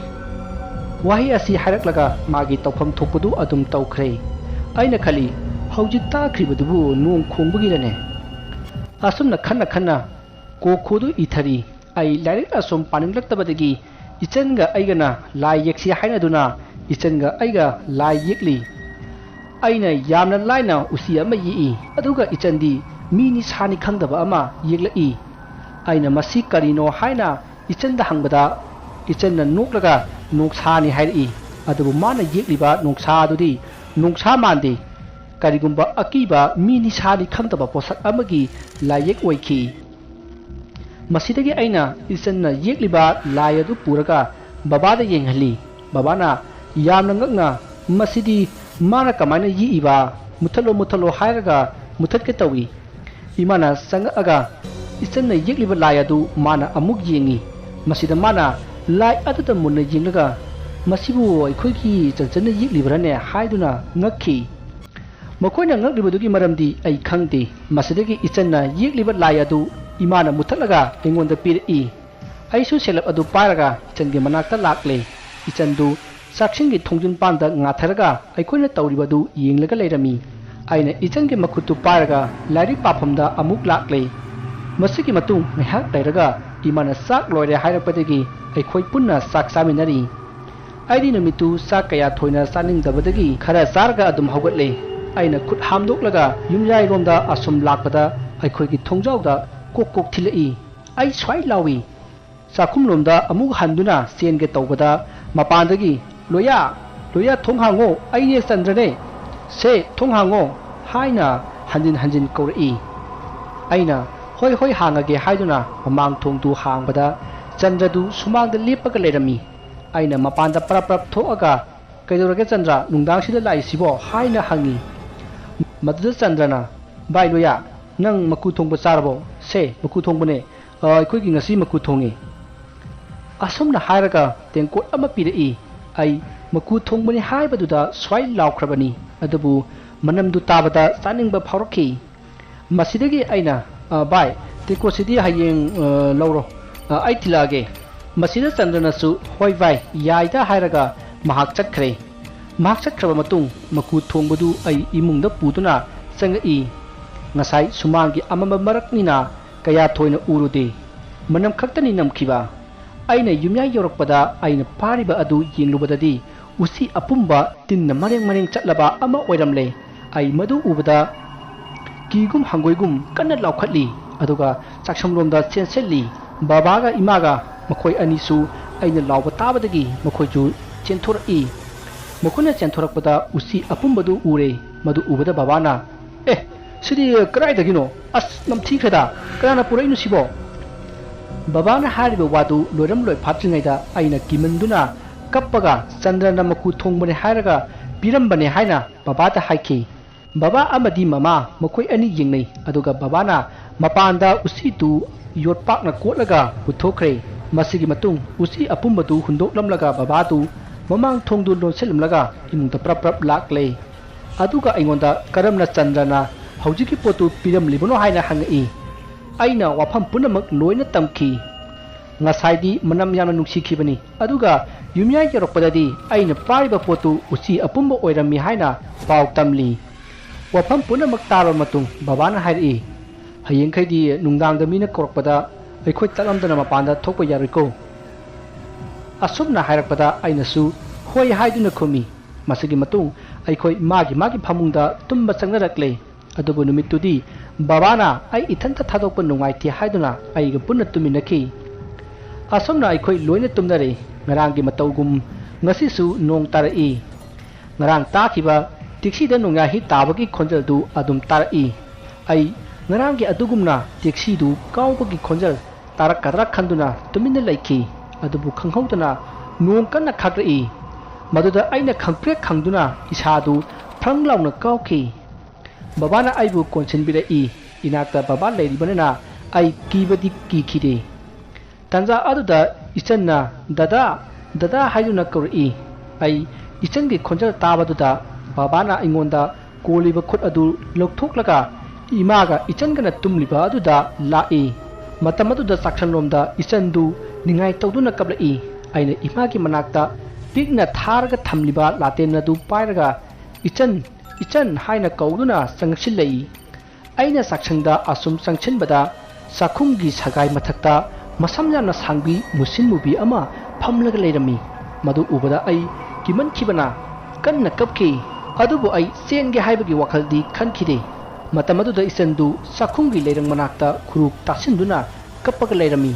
ꯋꯥꯍꯩ ꯑꯁꯤ ꯍꯥꯏꯔꯛꯂꯒ ꯃꯥꯒꯤ ꯇꯧꯐꯝ ꯊꯣꯛꯄꯗꯨ ꯑꯗꯨꯝ ꯇꯧꯈ꯭ꯔꯦ꯫ ꯑꯩꯅ ꯈꯜꯂꯤ, "ꯍꯧꯖꯤꯛ ꯇꯥꯈ꯭ꯔꯤꯕꯗꯨꯕꯨ ꯅꯣꯡ ꯈꯣꯡꯕꯒꯤꯔꯅꯦ?" ꯑꯁꯨꯝꯅ ꯈꯟꯅ ꯈꯟꯅ ꯀꯣꯈꯣꯗꯨ ꯏꯊꯔꯤ꯫ ꯑꯩ ꯂꯥꯏꯔꯤꯛ ꯑꯁꯨꯝ ꯄꯥꯅꯤꯡꯂꯛꯇꯕꯗꯒꯤ ꯏꯆꯟꯒ ꯑꯩꯒꯅ ꯂꯥꯏ ꯌꯦꯛꯁꯤ ꯍꯥꯏꯅꯗꯨꯅ ꯏꯆꯟꯒ ꯑꯩꯒ ꯂꯥꯏ ꯌꯦꯛꯂꯤ꯫ ꯑꯩꯅ ꯌꯥꯝꯅ ꯂꯥꯏꯅ ꯎꯆꯤ ꯑꯃ ꯌꯦꯛꯏ, ꯑꯗꯨꯒ ꯏꯆꯟꯗꯤ ꯃꯤ ꯅꯤꯁꯥꯅꯤ ꯈꯪꯗꯕ ꯑꯃ ꯌꯦꯛꯂꯛꯏ꯫ ꯑꯩꯅ "ꯃꯁꯤ ꯀꯔꯤꯅꯣ?" ꯍꯥꯏꯅ ꯏꯆꯟꯗ ꯍꯪꯕꯗ, ꯏꯆꯟꯅ ꯅꯣꯛꯂꯒ "ꯅꯣꯡꯁꯥꯅꯤ" ꯍꯥꯏꯔꯛꯏ꯫ ꯑꯗꯨꯕꯨ ꯃꯥꯅ ꯌꯦꯛꯂꯤꯕ ꯅꯣꯡꯁꯥ ꯑꯗꯨꯗꯤ ꯅꯣꯡꯁꯥ ꯃꯥꯟꯗꯦ, ꯀꯔꯤꯒꯨꯝꯕ ꯑꯀꯤꯕ ꯃꯤ ꯅꯤꯁꯥꯅꯤ ꯈꯪꯗꯕ ꯄꯣꯠꯁꯛ ꯑꯃꯒꯤ ꯂꯥꯏꯌꯦꯛ ꯑꯣꯏꯈꯤ꯫ ꯃꯁꯤꯗꯒꯤ ꯑꯩꯅ ꯏꯆꯟꯅ ꯌꯦꯛꯂꯤꯕ ꯂꯥꯏ ꯑꯗꯨ ꯄꯨꯔꯒ ꯕꯕꯥꯗ ꯌꯦꯡꯍꯜꯂꯤ꯫ ꯕꯕꯥꯅ ꯌꯥꯝꯅ ꯉꯛꯅ "ꯃꯁꯤꯗꯤ ꯃꯥꯅ ꯀꯃꯥꯏꯅ ꯌꯦꯛꯏꯕ? ꯃꯨꯊꯠꯂꯣ, ꯃꯨꯊꯠꯂꯣ" ꯍꯥꯏꯔꯒ ꯃꯨꯊꯠꯀꯦ ꯇꯧꯏ꯫ ꯏꯃꯥꯅ ꯆꯪꯉꯛꯑꯒ ꯏꯆꯟꯅ ꯌꯦꯛꯂꯤꯕ ꯂꯥꯏ ꯑꯗꯨ ꯃꯥꯅ ꯑꯃꯨꯛ ꯌꯦꯡꯉꯤ꯫ ꯃꯁꯤꯗ ꯃꯥꯅ ꯂꯥꯏ ꯑꯗꯨꯗ ꯃꯨꯟꯅ ꯌꯦꯡꯂꯒ, "ꯃꯁꯤꯕꯨ ꯑꯩꯈꯣꯏꯒꯤ ꯆꯟꯆꯟꯅ ꯌꯦꯛꯂꯤꯕꯔꯅꯦ?" ꯍꯥꯏꯗꯨꯅ ꯉꯛꯈꯤ꯫ ꯃꯈꯣꯏꯅ ꯉꯛꯂꯤꯕꯗꯨꯒꯤ ꯃꯔꯝꯗꯤ ꯑꯩ ꯈꯪꯗꯦ꯫ ꯃꯁꯤꯗꯒꯤ ꯏꯆꯟꯅ ꯌꯦꯛꯂꯤꯕ ꯂꯥꯏ ꯑꯗꯨ ꯏꯃꯥꯅ ꯃꯨꯊꯠꯂꯒ ꯑꯩꯉꯣꯟꯗ ꯄꯤꯔꯛꯏ꯫ ꯑꯩꯁꯨ ꯁꯦꯜꯂꯞ ꯑꯗꯨ ꯄꯥꯏꯔꯒ ꯏꯆꯟꯒꯤ ꯃꯅꯥꯛꯇ ꯂꯥꯛꯂꯦ꯫ ꯏꯆꯟꯗꯨ ꯆꯥꯛꯁꯪꯒꯤ ꯊꯣꯡꯖꯤꯟ ꯄꯥꯟꯗ ꯉꯥꯊꯔꯒ ꯑꯩꯈꯣꯏꯅ ꯇꯧꯔꯤꯕꯗꯨ ꯌꯦꯡꯂꯒ ꯂꯩꯔꯝꯃꯤ꯫ ꯑꯩꯅ ꯏꯆꯟꯒꯤ ꯃꯈꯨꯠꯇꯨ ꯄꯥꯏꯔꯒ ꯂꯥꯏꯔꯤꯛ ꯄꯥꯐꯝꯗ ꯑꯃꯨꯛ ꯂꯥꯛꯂꯦ꯫ ꯃꯁꯤꯒꯤ ꯃꯇꯨꯡ ꯉꯥꯏꯍꯥꯛ ꯂꯩꯔꯒ ꯏꯃꯥꯅ ꯆꯥꯛ ꯂꯣꯏꯔꯦ ꯍꯥꯏꯔꯛꯄꯗꯒꯤ ꯑꯩꯈꯣꯏ ꯄꯨꯟꯅ ꯆꯥꯛ ꯆꯥꯃꯤꯟꯅꯔꯤ꯫ ꯑꯩꯗꯤ ꯅꯨꯃꯤꯠꯇꯨ ꯆꯥꯛ ꯀꯌꯥ ꯊꯣꯏꯅ ꯆꯥꯅꯤꯡꯗꯕꯗꯒꯤ ꯈꯔ ꯆꯥꯔꯒ ꯑꯗꯨꯝ ꯍꯧꯒꯠꯂꯦ꯫ ꯑꯩꯅ ꯈꯨꯠ ꯍꯥꯝꯗꯣꯛꯂꯒ ꯌꯨꯝꯌꯥꯏꯔꯣꯝꯗ ꯑꯁꯨꯝ ꯂꯥꯛꯄꯗ ꯑꯩꯈꯣꯏꯒꯤ ꯊꯣꯡꯖꯥꯎꯗ ꯀꯣꯛ ꯀꯣꯛ ꯊꯤꯜꯂꯛꯏ꯫ ꯑꯩ ꯁ꯭ꯋꯥꯏ ꯂꯥꯎꯏ꯫ ꯆꯥꯛꯈꯨꯝꯂꯣꯝꯗ ꯑꯃꯨꯛ ꯍꯟꯗꯨꯅ ꯆꯦꯟꯒꯦ ꯇꯧꯕꯗ ꯃꯄꯥꯟꯗꯒꯤ, "ꯂꯣꯌꯥ, ꯂꯣꯌꯥ, ꯊꯣꯡ ꯍꯥꯡꯉꯣ, ꯑꯩꯅꯦ ꯆꯟꯗ꯭ꯔꯅꯦ꯫ ꯁꯦ, ꯊꯣꯡ ꯍꯥꯡꯉꯣ," ꯍꯥꯏꯅ ꯍꯟꯖꯤꯟ ꯍꯟꯖꯤꯟ ꯀꯧꯔꯛꯏ꯫ ꯑꯩꯅ, "ꯍꯣꯏ, ꯍꯣꯏ, ꯍꯥꯡꯉꯒꯦ," ꯍꯥꯏꯗꯨꯅ ꯃꯃꯥꯡ ꯊꯣꯡꯗꯨ ꯍꯥꯡꯕꯗ ꯆꯟꯗ꯭ꯔꯗꯨ ꯁꯨꯃꯥꯡꯗ ꯂꯦꯞꯄꯒ ꯂꯩꯔꯝꯃꯤ꯫ ꯑꯩꯅ ꯃꯄꯥꯟꯗ ꯄꯔꯞ ꯄꯔꯞ ꯊꯣꯛꯑꯒ, "ꯀꯩꯗꯧꯔꯒꯦ ꯆꯟꯗ꯭ꯔ, ꯅꯨꯡꯗꯥꯡꯁꯤꯗ ꯂꯥꯛꯏꯁꯤꯕꯣ?" ꯍꯥꯏꯅ ꯍꯪꯉꯤ꯫ ꯃꯗꯨꯗ ꯆꯟꯗ꯭ꯔꯅ, "ꯚꯥꯏ ꯂꯣꯌꯥ, ꯅꯪ ꯃꯀꯨ ꯊꯣꯡꯕ ꯆꯥꯔꯕꯣ? ꯁꯦ, ꯃꯀꯨ ꯊꯣꯡꯕꯅꯦ꯫ ꯑ, ꯑꯩꯈꯣꯏꯒꯤ ꯉꯁꯤ ꯃꯀꯨ ꯊꯣꯡꯉꯤ꯫" ꯑꯁꯨꯝꯅ ꯍꯥꯏꯔꯒ ꯇꯦꯡꯀꯣꯠ ꯑꯃ ꯄꯤꯔꯛꯏ꯫ ꯑꯩ ꯃꯀꯨ ꯊꯣꯡꯕꯅꯤ ꯍꯥꯏꯕꯗꯨꯗ ꯁ꯭ꯋꯥꯏ ꯂꯥꯎꯈ꯭ꯔꯕꯅꯤ, ꯑꯗꯨꯕꯨ ꯃꯅꯝꯗꯨ ꯇꯥꯕꯗ ꯆꯥꯅꯤꯡꯕ ꯐꯥꯎꯔꯛꯈꯤ꯫ ꯃꯁꯤꯗꯒꯤ ꯑꯩꯅ, "ꯑ, ꯚꯥꯏ, ꯇꯦꯡꯀꯣꯠꯁꯤꯗꯤ ꯍꯌꯦꯡ, ꯑ, ꯂꯧꯔꯣ꯫ ꯑ, ꯑꯩ ꯊꯤꯜꯂꯛꯑꯒꯦ꯫" ꯃꯁꯤꯗ ꯆꯟꯗ꯭ꯔꯅꯁꯨ, "ꯍꯣꯏ ꯚꯥꯏ, ꯌꯥꯏꯗ" ꯍꯥꯏꯔꯒ ꯃꯍꯥꯛ ꯆꯠꯈ꯭ꯔꯦ꯫ ꯃꯍꯥꯛ ꯆꯠꯈ꯭ꯔꯕ ꯃꯇꯨꯡ ꯃꯀꯨ ꯊꯣꯡꯕꯗꯨ ꯑꯩ ꯏꯃꯨꯡꯗ ꯄꯨꯗꯨꯅ ꯆꯪꯉꯛꯏ꯫ ꯉꯁꯥꯏ ꯁꯨꯃꯥꯡꯒꯤ ꯑꯃꯝꯕ ꯃꯔꯛꯅꯤꯅ ꯀꯌꯥ ꯊꯣꯏꯅ ꯎꯔꯨꯗꯦ꯫ ꯃꯅꯝ ꯈꯛꯇꯅꯤ ꯅꯝꯈꯤꯕ꯫ ꯑꯩꯅ ꯌꯨꯝꯌꯥꯏ ꯌꯧꯔꯛꯄꯗ ꯑꯩꯅ ꯄꯥꯔꯤꯕ ꯑꯗꯨ ꯌꯦꯡꯂꯨꯕꯗꯗꯤ ꯎꯆꯤ ꯑꯄꯨꯝꯕ ꯇꯤꯟꯅ ꯃꯔꯦꯡ ꯃꯔꯦꯡ ꯆꯠꯂꯕ ꯑꯃ ꯑꯣꯏꯔꯝꯂꯦ꯫ ꯑꯩ ꯃꯗꯨ ꯎꯕꯗ ꯀꯤꯒꯨꯝ ꯍꯪꯒꯣꯏꯒꯨꯝ ꯀꯟꯅ ꯂꯥꯎꯈꯠꯂꯤ꯫ ꯑꯗꯨꯒ ꯆꯥꯛꯁꯪꯂꯣꯝꯗ ꯆꯦꯟꯁꯤꯜꯂꯤ꯫ ꯕꯕꯥꯒ ꯏꯃꯥꯒ ꯃꯈꯣꯏ ꯑꯅꯤꯁꯨ ꯑꯩꯅ ꯂꯥꯎꯕ ꯇꯥꯕꯗꯒꯤ ꯃꯈꯣꯏꯁꯨ ꯆꯦꯟꯊꯣꯔꯛꯏ꯫ ꯃꯈꯣꯏꯅ ꯆꯦꯟꯊꯣꯔꯛꯄꯗ ꯎꯆꯤ ꯑꯄꯨꯝꯕꯗꯨ ꯎꯔꯦ꯫ ꯃꯗꯨ ꯎꯕꯗ ꯕꯕꯥꯅ, "ꯑꯦ, ꯁꯤꯗꯤ ꯀꯗꯥꯏꯗꯒꯤꯅꯣ? ꯑꯁ, ꯅꯝꯊꯤꯈ꯭ꯔꯦꯗ꯫ ꯀꯅꯥꯅ ꯄꯨꯔꯛꯏꯅꯣ ꯁꯤꯕꯣ?" ꯕꯕꯥꯅ ꯍꯥꯏꯔꯤꯕ ꯋꯥꯗꯨ ꯂꯣꯏꯔꯝ ꯂꯣꯏꯐꯥꯠꯇ꯭ꯔꯤꯉꯩꯗ ꯑꯩꯅ ꯀꯤꯃꯟꯗꯨꯅ ꯀꯞꯄꯒ ꯆꯟꯗ꯭ꯔꯅ ꯃꯀꯨ ꯊꯣꯡꯕꯅꯦ ꯍꯥꯏꯔꯒ ꯄꯤꯔꯝꯕꯅꯦ ꯍꯥꯏꯅ ꯕꯕꯥꯗ ꯍꯥꯏꯈꯤ꯫ ꯕꯕꯥ ꯑꯃꯗꯤ ꯃꯃꯥ ꯃꯈꯣꯏ ꯑꯅꯤ ꯌꯦꯡꯅꯩ, ꯑꯗꯨꯒ ꯕꯕꯥꯅ ꯃꯄꯥꯟꯗ ꯎꯆꯤꯗꯨ ꯌꯣꯠꯄꯥꯛꯅ ꯀꯣꯠꯂꯒ ꯄꯨꯊꯣꯛꯈ꯭ꯔꯦ꯫ ꯃꯁꯤꯒꯤ ꯃꯇꯨꯡ ꯎꯆꯤ ꯑꯄꯨꯝꯕꯗꯨ ꯍꯨꯟꯗꯣꯛꯂꯝꯂꯒ ꯕꯕꯥꯗꯨ ꯃꯃꯥꯡ ꯊꯣꯡꯗꯨ ꯂꯣꯟꯁꯤꯜꯂꯝꯂꯒ ꯏꯃꯨꯡꯗ ꯄ꯭ꯔꯞ ꯄ꯭ꯔꯞ ꯂꯥꯛꯂꯦ꯫ ꯑꯗꯨꯒ ꯑꯩꯉꯣꯟꯗ ꯀꯔꯝꯅ ꯆꯟꯗ꯭ꯔꯅ ꯍꯧꯖꯤꯛꯀꯤ ꯄꯣꯠꯇꯨ ꯄꯤꯔꯝꯂꯤꯕꯅꯣ ꯍꯥꯏꯅ ꯍꯪꯉꯛꯏ꯫ ꯑꯩꯅ ꯋꯥꯐꯝ ꯄꯨꯝꯅꯃꯛ ꯂꯣꯏꯅ ꯇꯝꯈꯤ꯫ ꯉꯁꯥꯏꯗꯤ ꯃꯅꯝ ꯌꯥꯝꯅ ꯅꯨꯡꯁꯤꯈꯤꯕꯅꯤ, ꯑꯗꯨꯒ ꯌꯨꯝꯌꯥꯏ ꯌꯧꯔꯛꯄꯗꯗꯤ ꯑꯩꯅ ꯄꯥꯏꯔꯤꯕ ꯄꯣꯠꯇꯨ ꯎꯆꯤ ꯑꯄꯨꯝꯕ ꯑꯣꯏꯔꯝꯃꯤ ꯍꯥꯏꯅ ꯄꯥꯎ ꯇꯝꯂꯤ꯫ ꯋꯥꯐꯝ ꯄꯨꯝꯅꯃꯛ ꯇꯥꯔꯕ ꯃꯇꯨꯡ ꯕꯕꯥꯅ ꯍꯥꯏꯔꯛꯏ, "ꯍꯌꯦꯡꯈꯩꯗꯤ ꯅꯨꯡꯗꯥꯡꯗ ꯃꯤꯅ ꯀꯧꯔꯛꯄꯗ ꯑꯩꯈꯣꯏ ꯇꯠꯂꯝꯗꯅ ꯃꯄꯥꯟꯗ ꯊꯣꯛꯄ ꯌꯥꯔꯣꯏꯀꯣ"꯫ ꯑꯁꯨꯝꯅ ꯍꯥꯏꯔꯛꯄꯗ ꯑꯩꯅꯁꯨ "ꯍꯣꯏ" ꯍꯥꯏꯗꯨꯅ ꯈꯨꯝꯃꯤ꯫ ꯃꯁꯤꯒꯤ ꯃꯇꯨꯡ ꯑꯩꯈꯣꯏ ꯃꯥꯒꯤ ꯃꯥꯒꯤ ꯐꯃꯨꯡꯗ ꯇꯨꯝꯕ ꯆꯪꯅꯔꯛꯂꯦ꯫ ꯑꯗꯨꯕꯨ ꯅꯨꯃꯤꯠꯇꯨꯗꯤ ꯕꯕꯥꯅ ꯑꯩ ꯏꯊꯟꯇ ꯊꯥꯗꯣꯛꯄ ꯅꯨꯡꯉꯥꯏꯇꯦ ꯍꯥꯏꯗꯨꯅ ꯑꯩꯒ ꯄꯨꯟꯅ ꯇꯨꯝꯃꯤꯟꯅꯈꯤ꯫ ꯑꯁꯨꯝꯅ ꯑꯩꯈꯣꯏ ꯂꯣꯏꯅ ꯇꯨꯝꯅꯔꯦ꯫ ꯉꯔꯥꯡꯒꯤ ꯃꯇꯧꯒꯨꯝ ꯉꯁꯤꯁꯨ ꯅꯣꯡ ꯇꯥꯔꯛꯏ꯫ ꯉꯔꯥꯡ ꯇꯥꯈꯤꯕ ꯇꯦꯛꯁꯤꯗ ꯅꯣꯡꯌꯥꯍꯤꯡ ꯇꯥꯕꯒꯤ ꯈꯣꯟꯖꯦꯜꯗꯨ ꯑꯗꯨꯝ ꯇꯥꯔꯛꯏ꯫ ꯑꯩ ꯉꯔꯥꯡꯒꯤ ꯑꯗꯨꯒꯨꯝꯅ ꯇꯦꯛꯁꯤꯗꯨ ꯀꯥꯎꯕꯒꯤ ꯈꯣꯟꯖꯦꯜ ꯇꯥꯔꯛꯀꯗ꯭ꯔꯥ ꯈꯟꯗꯨꯅ ꯇꯨꯃꯤꯟꯅ ꯂꯩꯈꯤ꯫ ꯑꯗꯨꯕꯨ ꯈꯪꯍꯧꯗꯅ ꯅꯣꯡ ꯀꯟꯅ ꯈꯥꯛꯂꯛꯏ꯫ ꯃꯗꯨꯗ ꯑꯩꯅ ꯈꯪꯄ꯭ꯔꯦꯛ ꯈꯪꯗꯨꯅ ꯏꯁꯥꯗꯨ ꯐ꯭ꯔꯪ ꯂꯥꯎꯅ ꯀꯥꯎꯈꯤ꯫ ꯕꯕꯥꯅ ꯑꯩꯕꯨ ꯀꯣꯟꯁꯤꯟꯕꯤꯔꯛꯏ꯫ ꯏꯅꯥꯛꯇ ꯕꯕꯥ ꯂꯩꯔꯤꯕꯅꯤꯅ ꯑꯩ ꯀꯤꯕꯗꯤ ꯀꯤꯈꯤꯗꯦ꯫ ꯇꯥꯟꯖꯥ ꯑꯗꯨꯗ ꯏꯆꯟꯅ "ꯗꯗꯥ, ꯗꯗꯥ" ꯍꯥꯏꯗꯨꯅ ꯀꯧꯔꯛꯏ꯫ ꯑꯩ ꯏꯆꯟꯒꯤ ꯈꯣꯟꯖꯦꯜ ꯇꯥꯕꯗꯨꯗ ꯕꯕꯥꯅ ꯑꯩꯉꯣꯟꯗ ꯀꯣꯜꯂꯤꯕ ꯈꯨꯠ ꯑꯗꯨ ꯂꯧꯊꯣꯛꯂꯒ ꯏꯃꯥꯒ ꯏꯆꯟꯒꯅ ꯇꯨꯝꯂꯤꯕ ꯑꯗꯨꯗ ꯂꯥꯛꯏ꯫ ꯃꯇꯝ ꯑꯗꯨꯗ ꯆꯥꯛꯁꯪꯂꯣꯝꯗ ꯏꯆꯟꯗꯨ ꯅꯤꯡꯉꯥꯏ ꯇꯧꯗꯨꯅ ꯀꯞꯂꯛꯏ꯫ ꯑꯩꯅ ꯏꯃꯥꯒꯤ ꯃꯅꯥꯛꯇ ꯄꯤꯛꯅ ꯊꯥꯔꯒ ꯊꯝꯂꯤꯕ ꯂꯥꯇꯦꯟ ꯑꯗꯨ ꯄꯥꯏꯔꯒ "ꯏꯆꯟ, ꯏꯆꯟ" ꯍꯥꯏꯅ ꯀꯧꯗꯨꯅ ꯆꯪꯁꯤꯜꯂꯛꯏ꯫ ꯑꯩꯅ ꯆꯥꯛꯁꯪꯗ ꯑꯁꯨꯝ ꯆꯪꯁꯤꯟꯕꯗ ꯆꯥꯛꯈꯨꯝꯒꯤ ꯁꯒꯥꯏ ꯃꯊꯛꯇ ꯃꯁꯝ ꯌꯥꯝꯅ ꯁꯥꯡꯕꯤ ꯃꯨꯁꯤꯟ ꯃꯨꯕꯤ ꯑꯃ ꯐꯝꯂꯒ ꯂꯩꯔꯝꯃꯤ꯫ ꯃꯗꯨ ꯎꯕꯗ ꯑꯩ ꯀꯤꯃꯟꯈꯤꯕꯅ ꯀꯟꯅ ꯀꯞꯈꯤ꯫ ꯑꯗꯨꯕꯨ ꯑꯩ ꯆꯦꯟꯒꯦ ꯍꯥꯏꯕꯒꯤ ꯋꯥꯈꯜꯗꯤ ꯈꯟꯈꯤꯗꯦ꯫ ꯃꯇꯝ ꯑꯗꯨꯗ ꯏꯆꯟꯗꯨ ꯆꯥꯛꯈꯨꯝꯒꯤ ꯂꯩꯔꯪ ꯃꯅꯥꯛꯇ ꯈꯨꯔꯨ ꯇꯥꯁꯤꯟꯗꯨꯅ ꯀꯞꯄꯒ ꯂꯩꯔꯝꯃꯤ꯫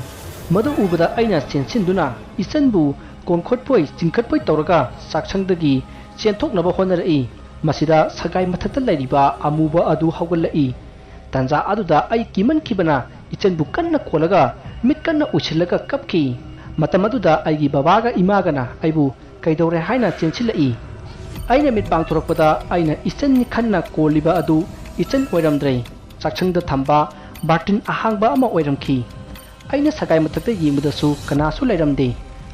ꯃꯗꯨ ꯎꯕꯗ ꯑꯩꯅ ꯆꯦꯟꯁꯤꯟꯗꯨꯅ ꯏꯆꯟꯕꯨ ꯀꯣꯟꯈꯠꯄꯣꯏ ꯆꯤꯡꯈꯠꯄꯣꯏ ꯇꯧꯔꯒ ꯆꯥꯛꯁꯪꯗꯒꯤ ꯆꯦꯟꯊꯣꯛꯅꯕ ꯍꯣꯠꯅꯔꯛꯏ꯫ ꯃꯁꯤꯗ ꯁꯒꯥꯏ ꯃꯊꯛꯇ ꯂꯩꯔꯤꯕ ꯑꯃꯨꯕ ꯑꯗꯨ ꯍꯧꯒꯠꯂꯛꯏ꯫ ꯇꯥꯟꯖꯥ ꯑꯗꯨꯗ ꯑꯩ ꯀꯤꯃꯟꯈꯤꯕꯅ ꯏꯆꯟꯕꯨ ꯀꯟꯅ ꯀꯣꯜꯂꯒ ꯃꯤꯠ ꯀꯟꯅ ꯎꯏꯁꯤꯜꯂꯒ ꯀꯞꯈꯤ꯫ ꯃꯇꯝ ꯑꯗꯨꯗ ꯑꯩꯒꯤ ꯕꯕꯥꯒ ꯏꯃꯥꯒꯅ ꯑꯩꯕꯨ "ꯀꯩꯗꯧꯔꯦ?" ꯍꯥꯏꯅ ꯆꯦꯟꯁꯤꯜꯂꯛꯏ꯫ ꯑꯩꯅ ꯃꯤꯠ ꯄꯥꯡꯊꯣꯔꯛꯄꯗ ꯑꯩꯅ ꯏꯆꯟꯅꯤ ꯈꯟꯅ ꯀꯣꯜꯂꯤꯕ ꯑꯗꯨ ꯏꯆꯟ ꯑꯣꯏꯔꯝꯗ꯭ꯔꯦ꯫ ꯆꯥꯛꯁꯪꯗ ꯊꯝꯕ ꯕꯥꯔꯇꯤꯟ ꯑꯍꯥꯡꯕ ꯑꯃ ꯑꯣꯏꯔꯝꯈꯤ꯫ ꯑꯩꯅ ꯁꯒꯥꯏ ꯃꯊꯛꯇ ꯌꯦꯡꯕꯗꯁꯨ ꯀꯅꯥꯁꯨ ꯂꯩꯔꯝꯗꯦ꯫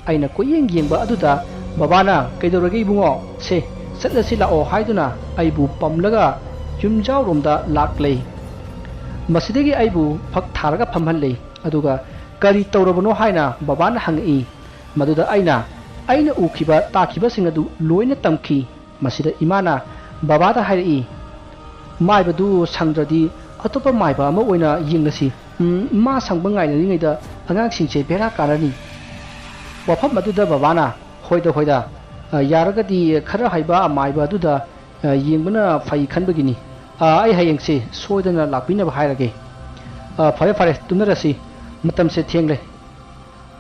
ꯑꯩꯅ ꯀꯣꯏꯌꯦꯡ ꯌꯦꯡꯕ ꯑꯗꯨꯗ ꯕꯕꯥꯅ, "ꯀꯩꯗꯧꯔꯒꯦ ꯏꯕꯨꯡꯉꯣ? ꯁꯦ, ꯆꯠꯂꯁꯤ ꯂꯥꯛꯑꯣ" ꯍꯥꯏꯗꯨꯅ ꯑꯩꯕꯨ ꯄꯝꯂꯒ ꯌꯨꯝꯖꯥꯎꯔꯣꯝꯗ ꯂꯥꯛꯂꯦ꯫ ꯃꯁꯤꯗꯒꯤ ꯑꯩꯕꯨ ꯐꯛ ꯊꯥꯔꯒ ꯐꯝꯍꯜꯂꯦ꯫ ꯑꯗꯨꯒ "ꯀꯔꯤ ꯇꯧꯔꯕꯅꯣ?" ꯍꯥꯏꯅ ꯕꯕꯥꯅ ꯍꯪꯉꯛꯏ꯫ ꯃꯗꯨꯗ ꯑꯩꯅ ꯑꯩꯅ ꯎꯈꯤꯕ ꯇꯥꯈꯤꯕꯁꯤꯡ ꯑꯗꯨ ꯂꯣꯏꯅ ꯇꯝꯈꯤ꯫ ꯃꯁꯤꯗ ꯏꯃꯥꯅ ꯕꯕꯥꯗ ꯍꯥꯏꯔꯛꯏ, "ꯃꯥꯏꯕꯗꯨ ꯁꯪꯗ꯭ꯔꯗꯤ ꯑꯇꯣꯞꯄ ꯃꯥꯏꯕ ꯑꯃ ꯑꯣꯏꯅ ꯌꯦꯡꯂꯁꯤ꯫ ꯎꯝ, ꯃꯥ ꯁꯪꯕ ꯉꯥꯏꯅꯔꯤꯉꯩꯗ ꯑꯉꯥꯡꯁꯤꯡꯁꯦ ꯕꯦꯔꯥ ꯀꯥꯔꯅꯤ"꯫ ꯋꯥꯐꯝ ꯑꯗꯨꯗ ꯕꯕꯥꯅ, "ꯍꯣꯏꯗ, ꯍꯣꯏꯗ, ꯑ, ꯌꯥꯔꯒꯗꯤ ꯈꯔ ꯍꯩꯕ ꯑꯃꯥꯏꯕ ꯑꯗꯨꯗ, ꯑ, ꯌꯦꯡꯕꯅ ꯐꯩ ꯈꯟꯕꯒꯤꯅꯤ꯫ ꯑ, ꯑꯩ ꯍꯌꯦꯡꯁꯦ ꯁꯣꯏꯗꯅ ꯂꯥꯛꯄꯤꯅꯕ ꯍꯥꯏꯔꯒꯦ꯫ ꯑ, ꯐꯔꯦ, ꯐꯔꯦ, ꯇꯨꯝꯅꯔꯁꯤ꯫ ꯃꯇꯝꯁꯦ ꯊꯦꯡꯂꯦ"꯫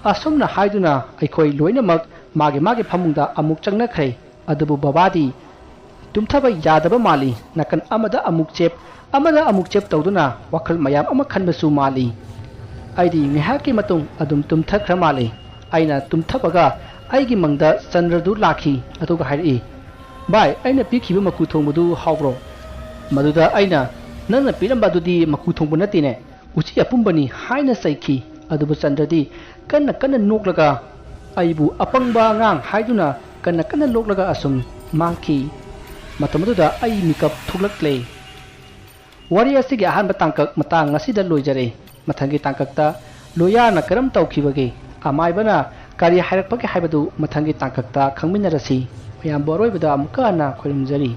ꯑꯁꯨꯝꯅ ꯍꯥꯏꯗꯨꯅ ꯑꯩꯈꯣꯏ ꯂꯣꯏꯅꯃꯛ ꯃꯥꯒꯤ ꯃꯥꯒꯤ ꯐꯃꯨꯡꯗ ꯑꯃꯨꯛ ꯆꯪꯅꯈ꯭ꯔꯦ꯫ ꯑꯗꯨꯕꯨ ꯕꯕꯥꯗꯤ ꯇꯨꯝꯊꯕ ꯌꯥꯗꯕ ꯃꯥꯜꯂꯤ꯫ ꯅꯥꯀꯟ ꯑꯃꯗ ꯑꯃꯨꯛ ꯆꯦꯞ, ꯑꯃꯗ ꯑꯃꯨꯛ ꯆꯦꯞ ꯇꯧꯗꯨꯅ ꯋꯥꯈꯜ ꯃꯌꯥꯝ ꯑꯃ ꯈꯟꯕꯁꯨ ꯃꯥꯜꯂꯤ꯫ ꯑꯩꯗꯤ ꯉꯥꯏꯍꯥꯛꯀꯤ ꯃꯇꯨꯡ ꯑꯗꯨꯝ ꯇꯨꯝꯊꯈ꯭ꯔ ꯃꯥꯜꯂꯤ꯫ ꯑꯩꯅ ꯇꯨꯝꯊꯕꯒ ꯑꯩꯒꯤ ꯃꯪꯗ ꯆꯟꯗ꯭ꯔꯗꯨ ꯂꯥꯛꯈꯤ꯫ ꯑꯗꯨꯒ ꯍꯥꯏꯔꯛꯏ, "ꯚꯥꯏ, ꯑꯩꯅ ꯄꯤꯈꯤꯕ ꯃꯀꯨ ꯊꯣꯡꯕꯗꯨ ꯍꯥꯎꯕ꯭ꯔꯣ?" ꯃꯗꯨꯗ ꯑꯩꯅ, "ꯅꯪꯅ ꯄꯤꯔꯝꯕ ꯑꯗꯨꯗꯤ ꯃꯀꯨ ꯊꯣꯡꯕ ꯅꯠꯇꯦꯅꯦ, ꯎꯆꯤ ꯑꯄꯨꯝꯕꯅꯤ" ꯍꯥꯏꯅ ꯆꯩꯈꯤ꯫ ꯑꯗꯨꯕꯨ ꯆꯟꯗ꯭ꯔꯗꯤ ꯀꯟꯅ ꯀꯟꯅ ꯅꯣꯛꯂꯒ ꯑꯩꯕꯨ ꯑꯄꯪꯕ ꯑꯉꯥꯡ ꯍꯥꯏꯗꯨꯅ ꯀꯟꯅ ꯀꯟꯅ ꯅꯣꯛꯂꯒ ꯑꯁꯨꯝ ꯃꯥꯡꯈꯤ꯫ ꯃꯇꯝ ꯑꯗꯨꯗ ꯑꯩ ꯃꯤꯀꯞ ꯊꯣꯛꯂꯛꯂꯦ꯫ ꯋꯥꯔꯤ ꯑꯁꯤꯒꯤ ꯑꯍꯥꯟꯕ ꯇꯥꯡꯀꯛ ꯃꯇꯥꯡ ꯑꯁꯤꯗ ꯂꯣꯏꯖꯔꯦ꯫ ꯃꯊꯪꯒꯤ ꯇꯥꯡꯀꯛꯇ ꯂꯣꯌꯥꯅ ꯀꯔꯝ ꯇꯧꯈꯤꯕꯒꯦ, ꯑꯃꯥꯏꯕꯅ ꯀꯔꯤ ꯍꯥꯏꯔꯛꯄꯒꯦ ꯍꯥꯏꯕꯗꯨ ꯃꯊꯪꯒꯤ ꯇꯥꯡꯀꯛꯇ ꯈꯪꯃꯤꯟꯅꯔꯁꯤ꯫ ꯃꯌꯥꯝꯕꯨ ꯑꯔꯣꯏꯕꯗ ꯑꯃꯨꯛꯀ ꯍꯟꯅ ꯈꯣꯏꯔꯨꯝꯖꯔꯤ꯫